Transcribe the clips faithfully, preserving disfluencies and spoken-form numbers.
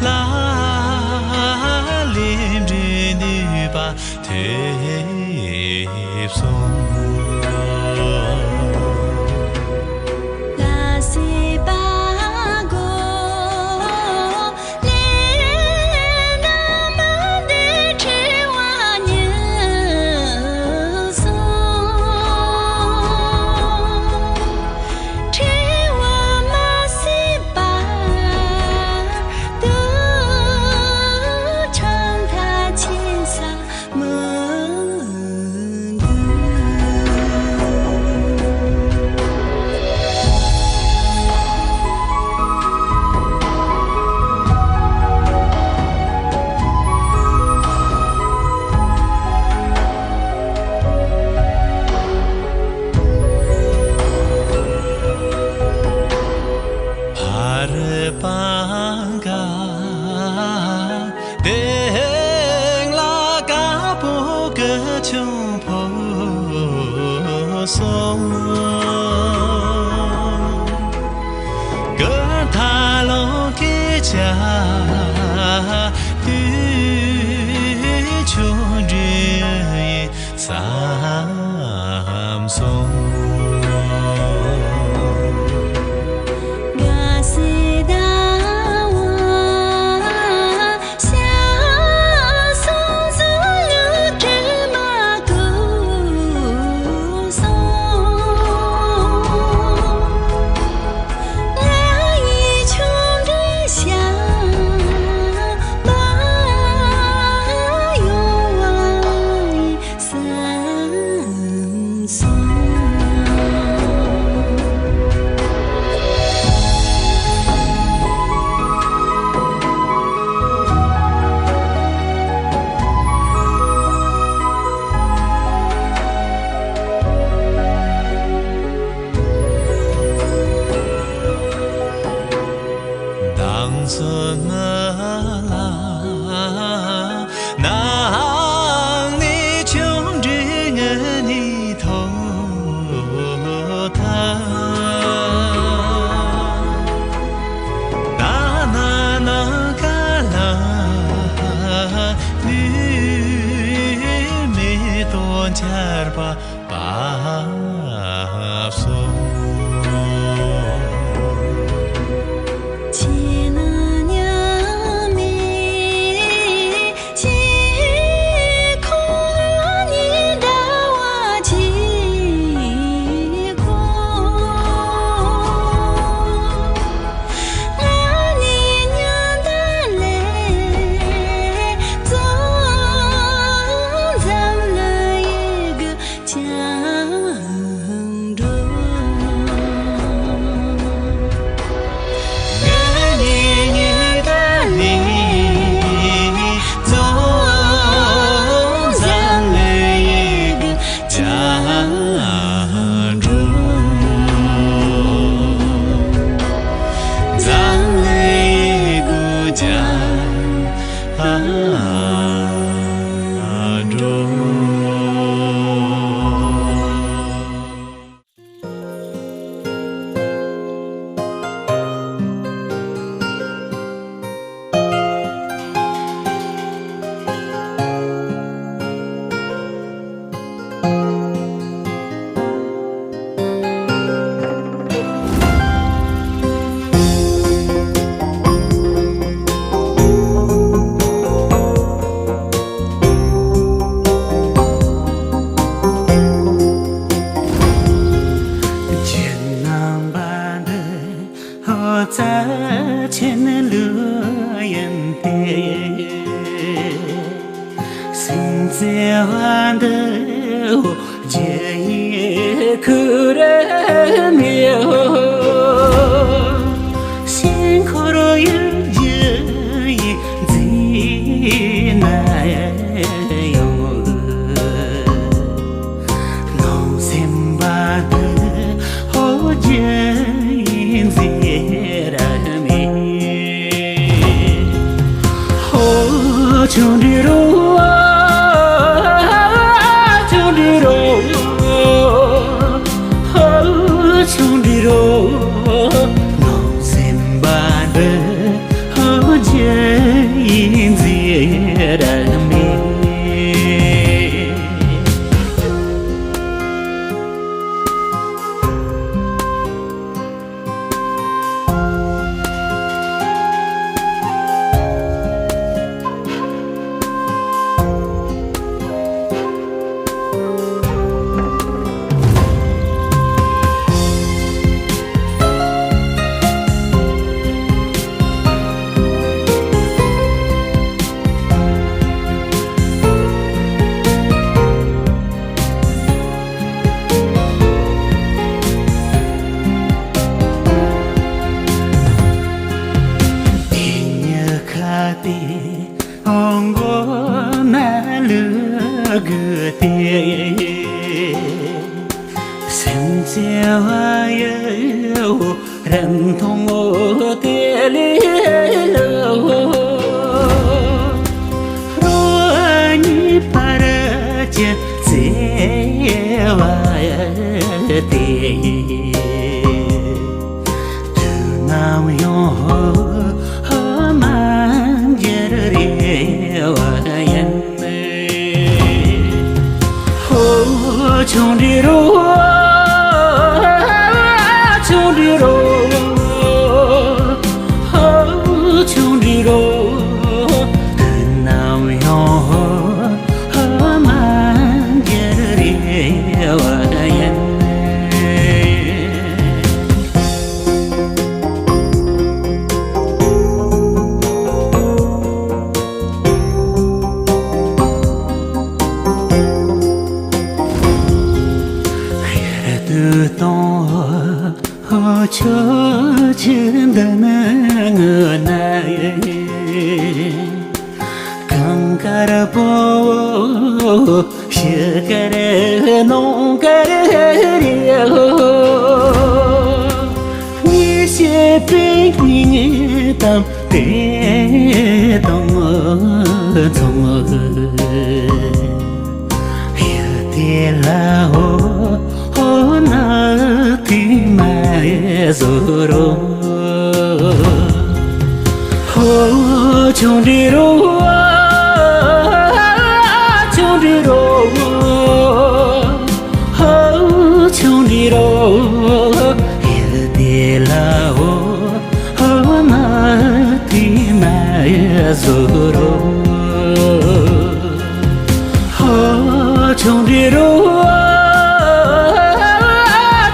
ལ་ལས་འབྲས་ནུས་པ་ཐེབས་སོང་། ལ་སྲིད་པ་གོ། བར་སྤང་ག་སྟེང་ལ་དཀར་པོ་གི་ཆུ་འཕོ་སོང་། གི་ཐ་ལོ་གི་ཆ་དུས་ཆུ་འདྲེ་ཡི་བསམ་སོང་། མདང་སོ་ང་ལ་ནང་ནས་ཆུང་འདྲིས་ངན་ནི་ཐོག་ཐ། ད་ན་ནང་ག་ལ་ནུས་མེད་དོ་འཆར་པ། བབས་སོང་། རྒྱུད་རྣམ་པ་འདི་ཧོ་ཙ་ཆེན་ལུ་ཡིན་ཏེ། སེམས་བརྩེ་བ་འདི་ཧོ་རྒྱུ་ཡི་ཁུ་ར་མི་ཧོ། ཤིང་འཁོར་ཡུལ་རྒྱུ་ཡི་འཛིན་ན་ཡང་། ནང་སེམས་པ་དུ་ཧོ་རྒྱུ་ཡིན་ཟེར་མེད། ཧོ་ཆུང་འདྲི་རོ། ཆུང་འདྲི་རོ། ཧོ་ཆུང་འདྲི་རོ། ནང་སེམས་པ་དུ་ ཏེ་མགོ་མ་ལུ་གུ་ཏེ་སེམས་ཅན་བ་ཡི་རིན་ཐང་ངོ་ཏེ་ལེ་ལོ། རོ་ཉི་པར་གྱི་ཚེ་བ་ཡི་ཏེ། དུས་ནམ་ཡང་མ་འགྱུར་རེ་བ་ཡིན། ཧོ་ཆུང་འདྲི་རོ། ཆུང་འདྲི་རོ། ཧོ་ཆུང་འདྲི་རོ། དུས་ནམ་ཡང་། མ་འགྱུར་རེ་བ་ཡིན། ཡར་དུ་གཏོང་ཆོས་ཆེན་འདི་ནི་ངོ་ན། གངས་དཀར་པོ་ཤི་དཀར་ནོང་དཀར་རེད། ངས་བཤད་པའི་སྙིང་གཏམ་དེ་དང་མཚུངས། ཡ་དེ་ལ་འོ། ཧོ་ན་དེ་མ་བཟོ་རོ། ཧོ་ཆུང་འདྲི་རོ། ཆུང་འདྲི་རོ། ཧོ་ཆུང་འདྲི་རོ། ཡ་དེ་ལ་འོ། ཧོ་ན་དེ་མ་བཟོ་རོ། ཧོ་ཆུང་འདྲི་རོ།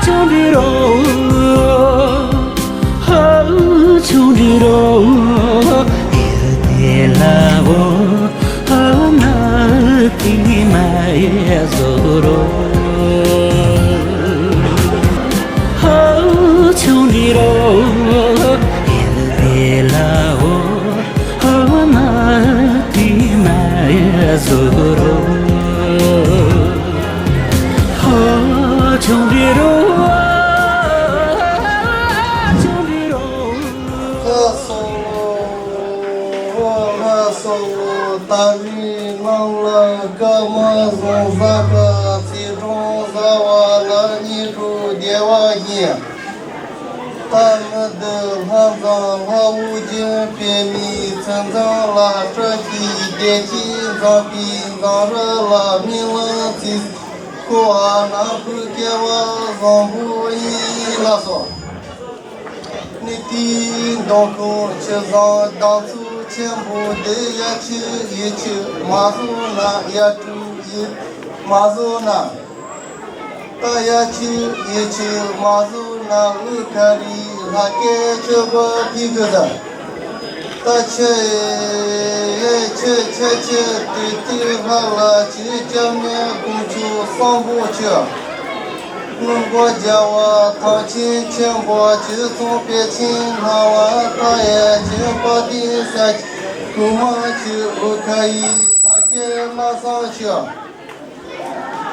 ཆུང་འདྲི་རོ། ཧོ་ཆུང་འདྲི་རོ། ཡ་དེ་ལ་འོ། ཧོ་ན་དེ་མ་བཟོ་རོ། ཧོ་ཆུང་འདྲི་རོ། ཡ་དེ་ལ་འོ། ཧོ་ན་དེ་མ་བཟོ་རོ། ཧོ་ཆུང་འདྲི་རོ། ཆུང་འདྲི་རོ། ལྷ་སོ། ལྷ་སོ། ད་རེས་ནང་ལ་སྐར་མ་བཟང་ས་ཁ་ཚེས་གྲངས་བཟང་བ་ལ་ཉི་གྲོགས་བདེ་བ་ཡིན། ད་ནི་འདི་ལྷ་མཛངས་ལྷ་བོ་རྒྱན་པདྨའི་ཚུལ་མཛངས་ལ་བཀྲ་ཤིས་བདེ་སྐྱིད་མཛངས་པའི་མཛངས་ར་ལ་རྨི་ལམ་ཚེ་འཁོར་བ་ནམ་བུ་སྐལ་བ་བཟང་པོ་ཡིན་ལ་སོགས། ནི་དེའི་མདང་དགོང་ཆུ་བཟང་གདངས་ཚོགས་ཆེན་པོ་འདི་ཡ་ཆུ་ཡི་ཆུ་མ་བཟོ་ན་ཡ་གྲུ་ཡི་མ་བཟོ་ན། ད་ཡ་ཆུ་ཡི་ཆུ་མ་བཟོ་ན་འུ་ཁ་རི་ལྷ་སྐལ་ཆོས་པ་ཕི་གི་ཟ། ད་ཆུ་ཡི་ཆུ་ཆུ་ཆུ་དུས་དུས་ལྷ་ལ་ཆུ་སྐྱབས་གནས་དཀོན་མཆོག་གསང་པོ་ཆུ། སྔོན་པོ་རྒྱལ་བ་ཐམས་ཅད་མཁྱེན་པ་ཆུ་ཚང་པཎ་ཆེན་སྣང་བ་མཐའ་ཡས་ཆུ་དཔལ་ལྡན་ས་སྐྱ་གོང་མ་ཆུ་འུ་ཁ་ཡི་ལྷ་སྐལ་ལྷ་བཟང་ཆུ།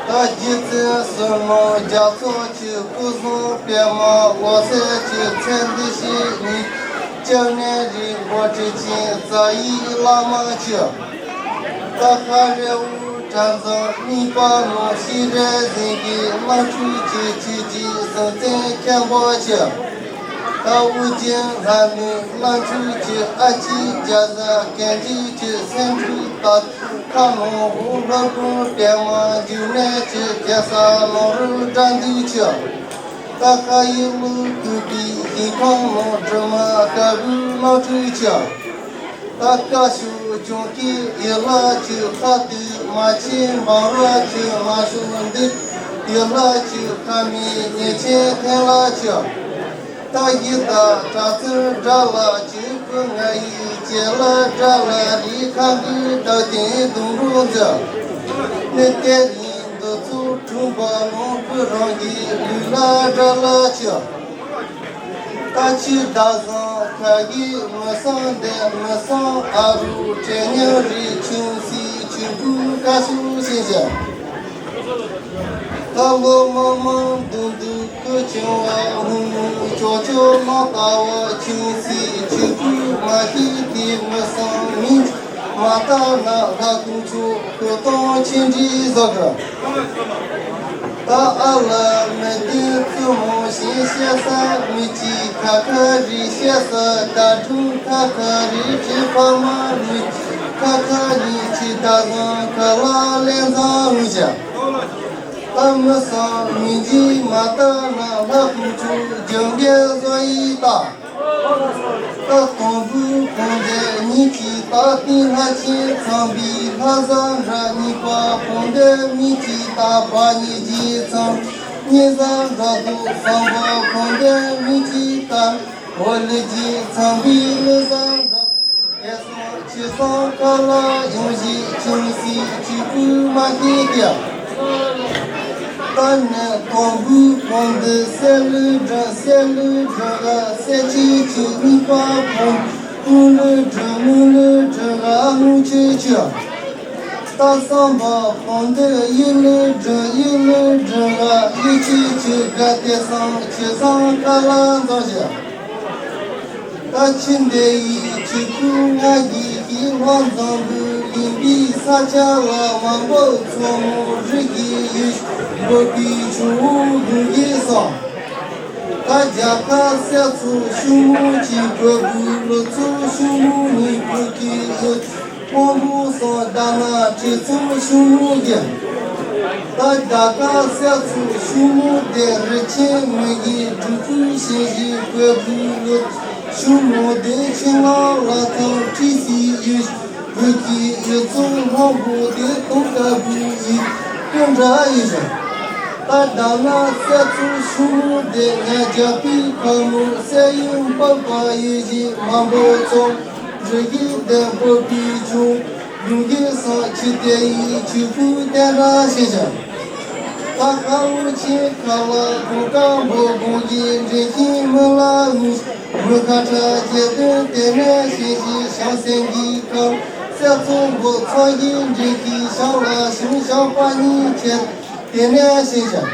ད་རྗེ་བཙུན་བསོད་ནམས་རྒྱ་མཚོ་ཆུ་སྐུ་གསུམ་པདྨ་འོད་ཟེར་ཆུ་ཚེ་འདི་ཕྱི་གཉིས་སྐྱབས་གནས་རིག་འགོ་ཁྲིད་ཅིང་རྩ་བའི་བླ་མ་ཆུ། ད་ཁ་རེ་འུ་དྲ་འཛམ་གཉིས་པ་ནང་ཤེས་རབ་ཟིན་གྱི་རྣམ་འཕྲུལ་གྱི་ཆོས་ཀྱི་གཟིམ་ཚན་མཁན་པོ་ཆེ། ད་དབུ་ཅན་ལྷ་མིའི་རྣམ་འཕྲུལ་གྱི་ཨ་ཅེ་རྒྱ་བཟའ་གན་ཇི་གྱི་སེང་ཕྲུག་ད་ཁ་ནང་འོ་ལྷ་ཀུན་པད་མ་འཇུག་གནས་ཀྱི་རྒྱལ་ས་ནོར་བུ་དགྲ་འདུལ་ཆེ། ད་ཁ་ཡི་ལུག་གུ་པའི་ཞིང་ཁམས་ནང་དྲི་མ་དཀར་བོའི་རྣམ་འཕྲུལ་ཆེ། ད་བཀའ་ཤོག་ཅུང་སྐད་ཡི་ལ་ཆུ་ཁ་དུས་མ་ཆེན་འབངས་ར་ཆུ་མ་ཤོག་འདི་ཡི་ལ་ཆུ་ཁ་མི་ཉེ་ཆེན་ཐན་ལ་ཆུ། ད་ཡི་ད་གྲྭ་ཚུལ་དགྲ་ལ་ཆུ་ཁུ་ང་ཡི་ཅེ་ལ་དགྲ་ལ་རི་ཁ་འདུས་ད་ཀྱེན་དུང་འགྲོ་འཛི། ནི་དེ་རིང་འདི་ཚོ་འཁྲུངས་པ་ནོར་བུ་རང་གི་ལུས་ལ་དགྲ་ལ་ཆུ། ད་ ཁ་ཆུ་ཟླ་བཟང་ཁ་གི་མི་སང་འདི་མི་སང་ཨ་རུ་བྲེ་ཉག་རི་ཆུང་སི་ཆུ་བུ་ཀ་སུ་ཤེས་བྱ། ད་ལོ་མང་མང་དུ་འདུག་ཁུ་ཆུང་བ་ཧུ་མུ་ཅོ་ཅོ་ལ་ལྟ་བ་ཆུང་སི་ཆུ་བུ་མ་ཤི་དེ་མི་སང་མི་མ་ལྟ་ན་ལྷ་ཁུ་ཆུ་ཁུ་ཏོང་ཆེན་འདྲི་ཟོ་ག་ད་ཨ་ལ་མི་དེ་བཙུན་མོ་ཞིག་བཤད་ས་མི་གཅིག་ཁ་ཁ་རི་བཤད་ས་ད་དྲུང་ཁ་ཁ་རི་བྲིས་ཕ་མ་མི་གཅིག་ཁ་ཁ་ཉིན་གཅིག་ད་བཟང་ཁ་ལ་ལན་བཟང་འུ་ཞག་ད་མི་སང་མི་འཇིག་མ་ལྟ་ན་ལྷ་ཁུ་ཆུ་ཇོ་འགས་བཟོ་ཡི་ལྟ། ད་དང་བུ་གང་འདྲ་ཉིད་ཀྱི་རྟག་བརྟན་ལྷ་ཆེན་ཚངས་པའི་ལྷ་བཟང་འདྲ་གཉིས་པ་གང་འདྲ་མི་གཅིག་རྟག་པ་ཉིད་ཀྱི་ཚངས་ཉིད་བཟང་འདྲ་འདུག་བསམ་པ་གང་འདྲ་མི་གཅིག་རྟག་འོ་ལི་ཀྱི་ཚངས་པའི་ལུས་བཟང་འདྲ་འདུག་ཁྱེད་སང་ཁྱེད་སང་ཁ་ལ་ཡོང་ཞིག་ཆུང་སི་ཆུ་བུ་མ་ཤེས་ཀྱ། ད་ནི་དང་བུ་གང་འདི་སེ་ལུ་སྒྲོན་སེ་ལུ་སྒྲོན་ར་སེ་ཆི་ཆི་གཉིས་པ་གང་དངུལ་ལུ་སྒྲོན་དངུལ་ལུ་སྒྲོན་ར་དངུལ་ཆི་ཆི། ད་བསམ་པ་གང་འདི་གཡུ་ལུ་སྒྲོན་གཡུ་ལུ་སྒྲོན་ར་གཡུ་ཆི་ཆི་དགའ་དེ་སང་ཆི་སང་ཁ་ལ་འཛོམས་ཤག་ད་ཕྱི་འདི་ཡི་ཆུ་ཁུ་ང་གི་གི་ལྷོ་འཛམ་བུ་གླིང་པའི་ས་ཆ་ལ་མང་པོ་མཚོ་མོ་རི་གི་ཡུལ་བོད་པའི་ཆུ་བོ་གུང་གི་ས། ད་རྒྱ་གར་སེ་ཚོ་ཤུ་མོ་གི་བོད་བུ་ལོ་ཚོ་ཤུ་མོ་ནི་བོད་ཀྱི་ཡུལ་ཕོན་པོ་སོང་ད་ན་ཁྲི་ཚོ་ཤུ་མོ་གི་ད་རྒྱ་གར་སེ་ཚོ་ཤུ་མོ་དེ་རི་ཆེན་མི་གི་སྒྲུབ་ཕུག་ཞིང་གི་བོད་བུ་ལོ་ཆུང་མོ་དེ་ཆེན་ལ་ལ་ཐང་ཁྲི་སི་ཡུལ་བོད་ཀྱི་ཡུལ་ཚོ་ལྷོ་བོ་དེ་དུང་དཀར་བུ་ཡི་སྐུ་འདྲ་ཡིན་ཞིང་། ད་ད་ན་སེ་ཚོ་ཤུ་མོ་དེ་ང་རྒྱ་པའི་ཁ་མོ་སེ་ཡུམ་པགས་པ་ཡི་ཞིག་མང་པོ་ཚོ་རི་གི་དེ་བོད་པའི་ཆུང་ཡུམ་གྱི་སང་ཁྱི་དེ་ཡི་ཆུ་བུ་དེ་འདྲ་ཞིག་ཞིང་། ད་ཁ་ལོ་ཆེ་ཁ་ལ་གོ་ཀ་འབོ་གོང་གི་འདྲེན་ཤིང་མི་ལ་ངུ་མི་ཁ་ཁྲ་རྒྱལ་དོན་དེ་ནས་ཤེས་ཤིང་ཤང་སེང་གི་ཁམས་སེ་ཚོ་འབོ་ཚོ་གི་འདྲེན་གྱི་ཤང་ལ་ཤིང་ཤང་པ་གཉིས་ཁྱེར་དེ་ནས་ཤེས་ཤིང་།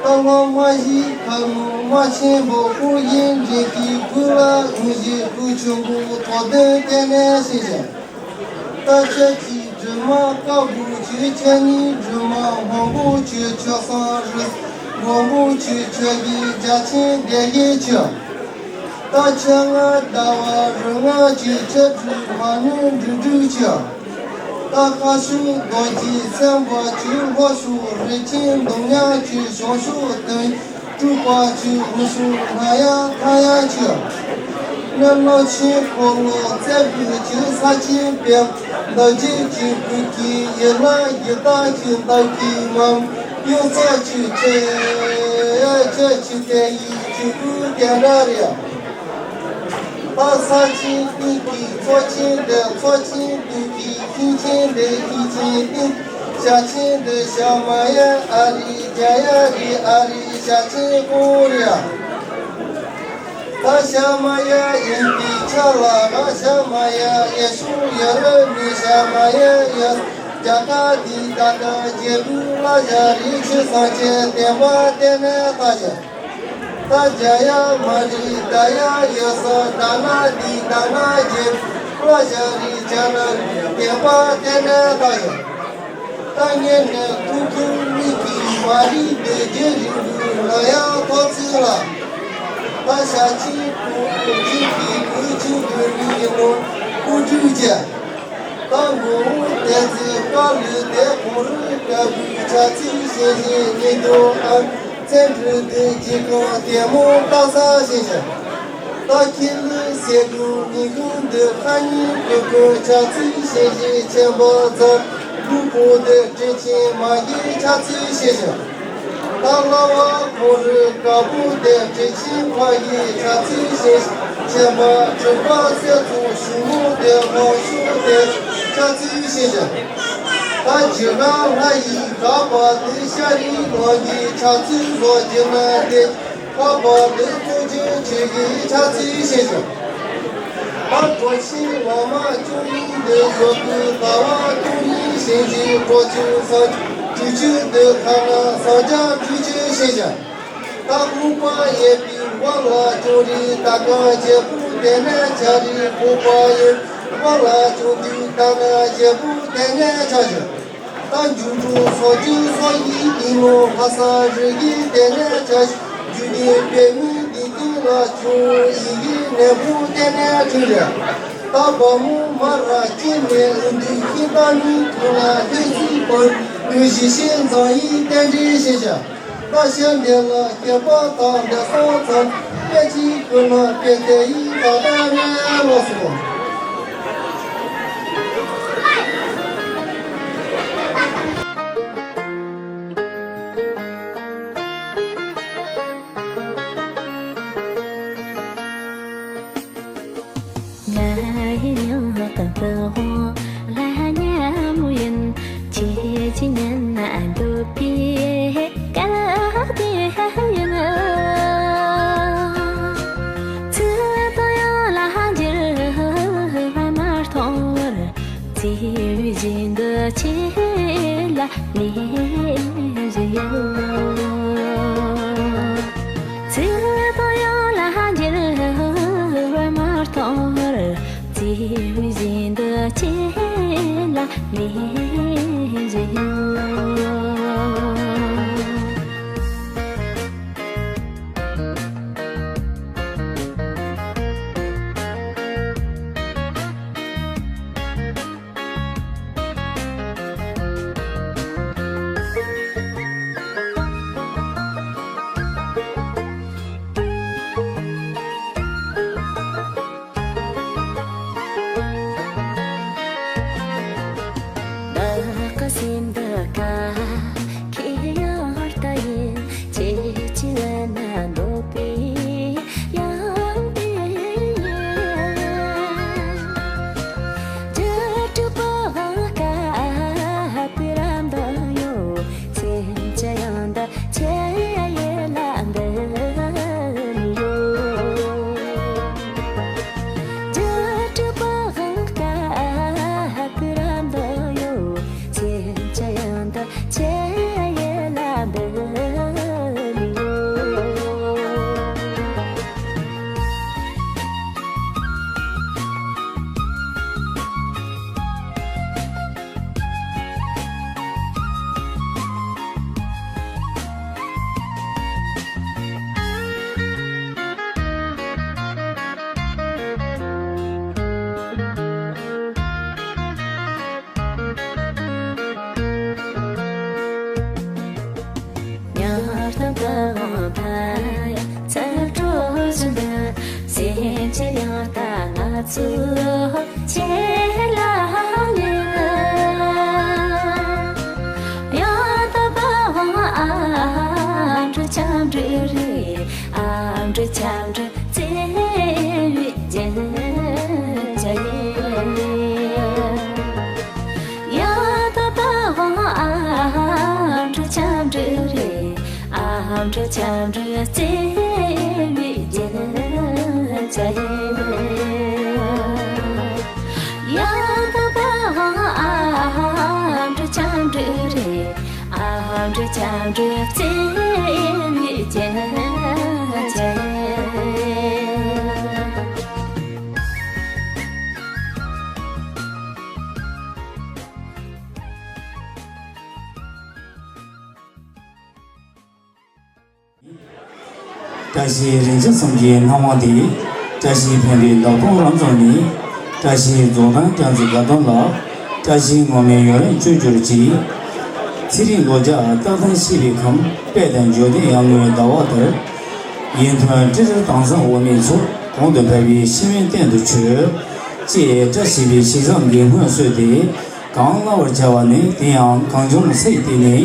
ད་ལོ་མ་བཞི་ཁ་ལོ་མ་ཆེན་པོ་ཁོང་གི་འདྲེན་གྱི་བུ་ལ་ངུ་བཞི་བུ་ཆུང་པོ་ཐོ་དོན་དེ་ནས་ཤེས་ཤིང་། ད་ཁྱེད་ཀྱི་སྒྲོལ་མ་དཀར་པོ་ཁྱོད་ཁྱེད་གཉིས་སྒྲོལ་མ་སྔོན་པོ་ཁྱོད་ཁྱོད་སང་རི་སྔོན་པོ་ཁྱོད་ཁྱོད་ཀྱི་རྒྱ་ཆེན་སྡེ་དགེ་ཁྱོད། ད་ཁྱེད་ང་ཟླ་བ་རི་ང་ཁྱོད་ཁྱེད་སྒྲུབ་མ་ནུས་འགྲུབ་འགྲུབ་ཁྱོད། ད་ཁ་ཤུ་རྡོ་རྗེ་སེམས་དཔའ་ཁྱོད་ལྷོ་ཤུ་རི་ཆེན་འདོམ་ཉག་ཁྱོད་བྱང་ཤུ་དོན། སྤྲུལ་པ་ཆོས་ཧུ་ཤུ་ན་ཡ་ཐ་ཡ་ཆོས། ནི་ལོ་ཆེན་འཁོར་ལོ་རྩེ་བུ་ཆོས་ས་ཆེན་པེ་མདའ་རྒྱས་ཆོས་བུ་གི་ཡི་ལ་ཡི་ད་ཆོས་མདའ་གི་མམ་ཡོ་ཚ་ཆོས་ཆེ་ཡ་ཆེ་ཆོས་དེ་ཡི་ཆོས་བུ་དེ་འདྲ་རེད། པ་ས་ཆེན་སྟེང་གི་མཚོ་ཆེན་འདི་མཚོ་ཆེན་སྟེང་གི་ཤིང་ཆེན་འདི་ཤིང་ཆེན་སྟེང་། བྱ་ཆེན་འདི་བྱ་མ་ཡ་ཨ་རི་རྒྱ་ཡ་རི་ཨ་རི་བྱ་ཆེན་ཀོ་རི་ཡ། ད་བྱ་མ་ཡ་ཡིན་པའི་ཆ་ལ་ར་བྱ་མ་ཡ་ཡེ་ཤུ་ཡ་ར་མི་བྱ་མ་ཡ་ཡ་རྒྱ་གར་འདི་ད་ལྟ་རྒྱལ་བུ་ལ་བྱ་རི་ཆུ་སངས་རྒྱས་བསྟན་པ་བསྟན་ནས་ད་བྱ། ད་རྒྱ་ཡ་མ་རི་ད་ཡ་ཡ་ས་ད་ན་དི་ད་ན་རྒྱལ་བླ་ཞ་རི་བྱ་ར་རྒྱལ་པ་དེ་ནས་ད་ཡ། ད་ངས་ནས་ཐུག་ཐུག་མི་གི་མ་རི་དེ་རྒྱལ་རིང་བུ་ན་ཡ་ཐོ་ཚི་ལ། ད་ཞ་ཆི་ཀུ་ཅི་གི་ཀུ་ཅི་གུ་རི་ནོ་ཀུ་ཅུ་བྱ། ད་མགོ་བོ་དེ་ཚེ་དཀའ་ལས་དེ་ཁོང་རུ་དཀའ་བུའི་ཆ་ཚིག་ཤེས་བཞིན་ཉིད་དུ་ཨ་བཙན་འཕྲུལ་དེ་གྱི་ཁོང་ལྟད་མོ་ལྟ་ས་ཤེས་བཞིན། ད་ཁྱི་ལུ་སེ་གུ་ཉི་གུ་འདི་ཁ་ཉིན་གུ་གུ་ཆ་ཚིག་ཤེས་བཞིན་ཆེན་པོ་ཚ་ལུ་པོ་དེ་དྲི་ཆེན་མ་གི་ཆ་ཚིག་ཤེས་བཞིན། ད་ལ་བ་ཁོ་རི་དཀར་པོ་དེ་དྲི་ཆེན་ཕ་ཡི་ཆ་ཚིག་ཤེས་ཆེན་པ་གྲུབ་པ་སེ་ཚོ་ཞུ་མོ་དེ་ཧོ་ཤུ་དེ་ཆ་ཚིག་ཤེས་བཞིན། ད་ཇི་ག་ལྷ་ཡི་དགའ་བ་དེ་ཤ་རི་ལོ་ཡི་ཆ་ཚིག་ལོ་ཇི་ན་དེ། པ་འདི་ཚོ་ཆོས་ཀྱི་ཆ་ཚིག་ཤེས་ཤོག་ཨ་གྲོ་ཆེན་ལོ་མ་ཅུང་ཡིན་འདི་ཡོད་དུས་ཟླ་བ་ཅུང་ཡིན་ཞིང་གི་གྲོ་ཆུ་ས་ཆུ་ཆུ་འདི་ཁ་ན་ས་ཆ་ཆུ་ཆུ་ཤེས་ཤོག་ད་ཁུག་པ་ཡས་པའི་བ་ལ་ཅུང་རི་ད་ག་རྒྱལ་པོ་དེ་ནས་ཆ་རི་ཁུག་པ་ཡས་བ་ལ་ཅུང་དུས་ད་ན་རྒྱལ་པོ་དེ་ནས་ཆ་ཤོག་ད་འཇུ་འགྲོ་སོ་ཅུ་སོ་ཡི་དེ་ནོ་ཧ་ས་རི་གི་དེ་ནས་ཆ་རྒྱུ་དེ་པད་མི་དེ་དེ་ལ་ཆུ་ཡི་གི་ནས་བུ་དེ་ནས་ཆུ་རེ། ད་བ་མོ་མ་ར་ཅི་ནས་ཨུ་འདི་ཁྱི་ད་མི་ཐུ་ལ་ལྷེ་སི་པར་ནུ་ཞི་ཤེས་མཛངས་ཡི་རྟེན་འབྲེལ་ཤེས་བྱ། ད་ཤ་འདེ་ལ་སྐྱེ་པ་དང་འདེ་སོང་ཚང་པེ་ཅི་ཀུ་ན་པེ་ཏེ་ཡི་ད་ད་ནས་ལོ་སོ། ང་ཡི་ཉག་གི་དབང་ལ་ཉལ་མོ་ཡིན། ཁྱེད་ཀྱི་ཉན་ན་འདོད་པའི་སྐད་དེ་ཡིན། ཚིག་དང་ཡང་ལ་འགྱུར་བ་མ་གཏོང་བར། བརྩེ་བའི་བཞིན་དུ་ཁྱེད་ལ་ལེན་བཞིན་ཡོད། ཚིག་དང་ཡང་ལ་འགྱུར་བ་མ་གཏོང་བར། བརྩེ་བའི་བཞིན་དུ་ཁྱེད་ལ་ལེན་བཞིན་ཡོད། བདག་གི་སེམས་འདི་ཀ་ཁྱེད་ཡང་ལྟ་ཡིན། ཁྱེད་ཀྱི་ལ་ན་འདོད་པའི་ཡང་དེ་ཡིན། རྒྱུ་དྲུག་པོ་དབང་ཀ་པི་ར་འདི་ཡོད། སེམས་ཅན་ཡང་དག་ཁྱེད་ཡ་ཡེ་ལ་འདི་ཡོད། རྒྱུ་དྲུག་པོ་དབང་ཀ་པི་ར་འདི་ཡོད། སེམས་ཅན་ཡང་དག་ཁྱེད་ཡ་ཡེ་ལ་འདི་ཡོད། ཉག་གཏམ་དུ་འོང་ཐལ་ཚར་འགྲོ་བཞིན་དུ། སེམས་ཅན་ཡང་དག་ང་ཚོ་ཁྱེད་ལ་ཉེ། ཡང་དག་པ་དབང་ཨ་འགྲོ་ཆམ་འགྲོ་རེ། ཨ་འགྲོ་ཆམ་འགྲོ་བརྩེ་བའི་རྒྱན་ཆ་ཡིན། ཡང་དག་པ་དབང་ཨ་འགྲོ་ཆམ་འགྲོ་རེ། ཨ་འགྲོ་ཆམ་འགྲོ་བརྩེ་བའི་རྒྱན་ཆ་ཡིན། ཡང་དག་པ་དབང་ཨ་འགྲོ་ཆམ་འགྲོ་རེ། ཨ་འགྲོ་ཆམ་འགྲོ་བརྩེ་བའི་རྒྱན་ཆ་ཡིན། བཀྲ་ཤིས་རིན་ཆེན་གསུམ་གྱི་སྣང་བ་དེ། བཀྲ་ཤིས་འཕེན་པའི་འདབ་སྟོང་རབ་འབྱམས་ནས། བཀྲ་ཤིས་རྫོགས་ལྡན་སྤྱན་གཟིགས་དགའ་སྟོན་ལ། བཀྲ་ཤིས་ངུར་སྨྲིག་ཡུན་རིང་སྤྱོད་གྱུར་ཅིག་ཚེ་རིང་ལོ་བརྒྱ་རྟག་བརྟན་བཞད་པའི་ཁམས། དཔལ་ལྡན་འབྱོར་ལྡན་ཡར་ངོའི་ཟླ་བ་ལྟར། ཡིད་མཐུན་སྤྲིན་བྲལ་དྭངས་བཟང་འོ་མའི་ཚོགས། གོང་དུ་འཕེལ་བའི་ཤེས་ཡོན་གཏན་དུ་ཆོད། ཅེས་བཀྲ་ཤིས་པའི་ཞལ་བཟང་གི་སྔོན་གསོལ་ཏེ། གང་བསྔགས་པར་བྱ་བ་ནི། དེ་ཡང་གངས་ལྗོངས་ས་ཡི་སྟེང་ནས།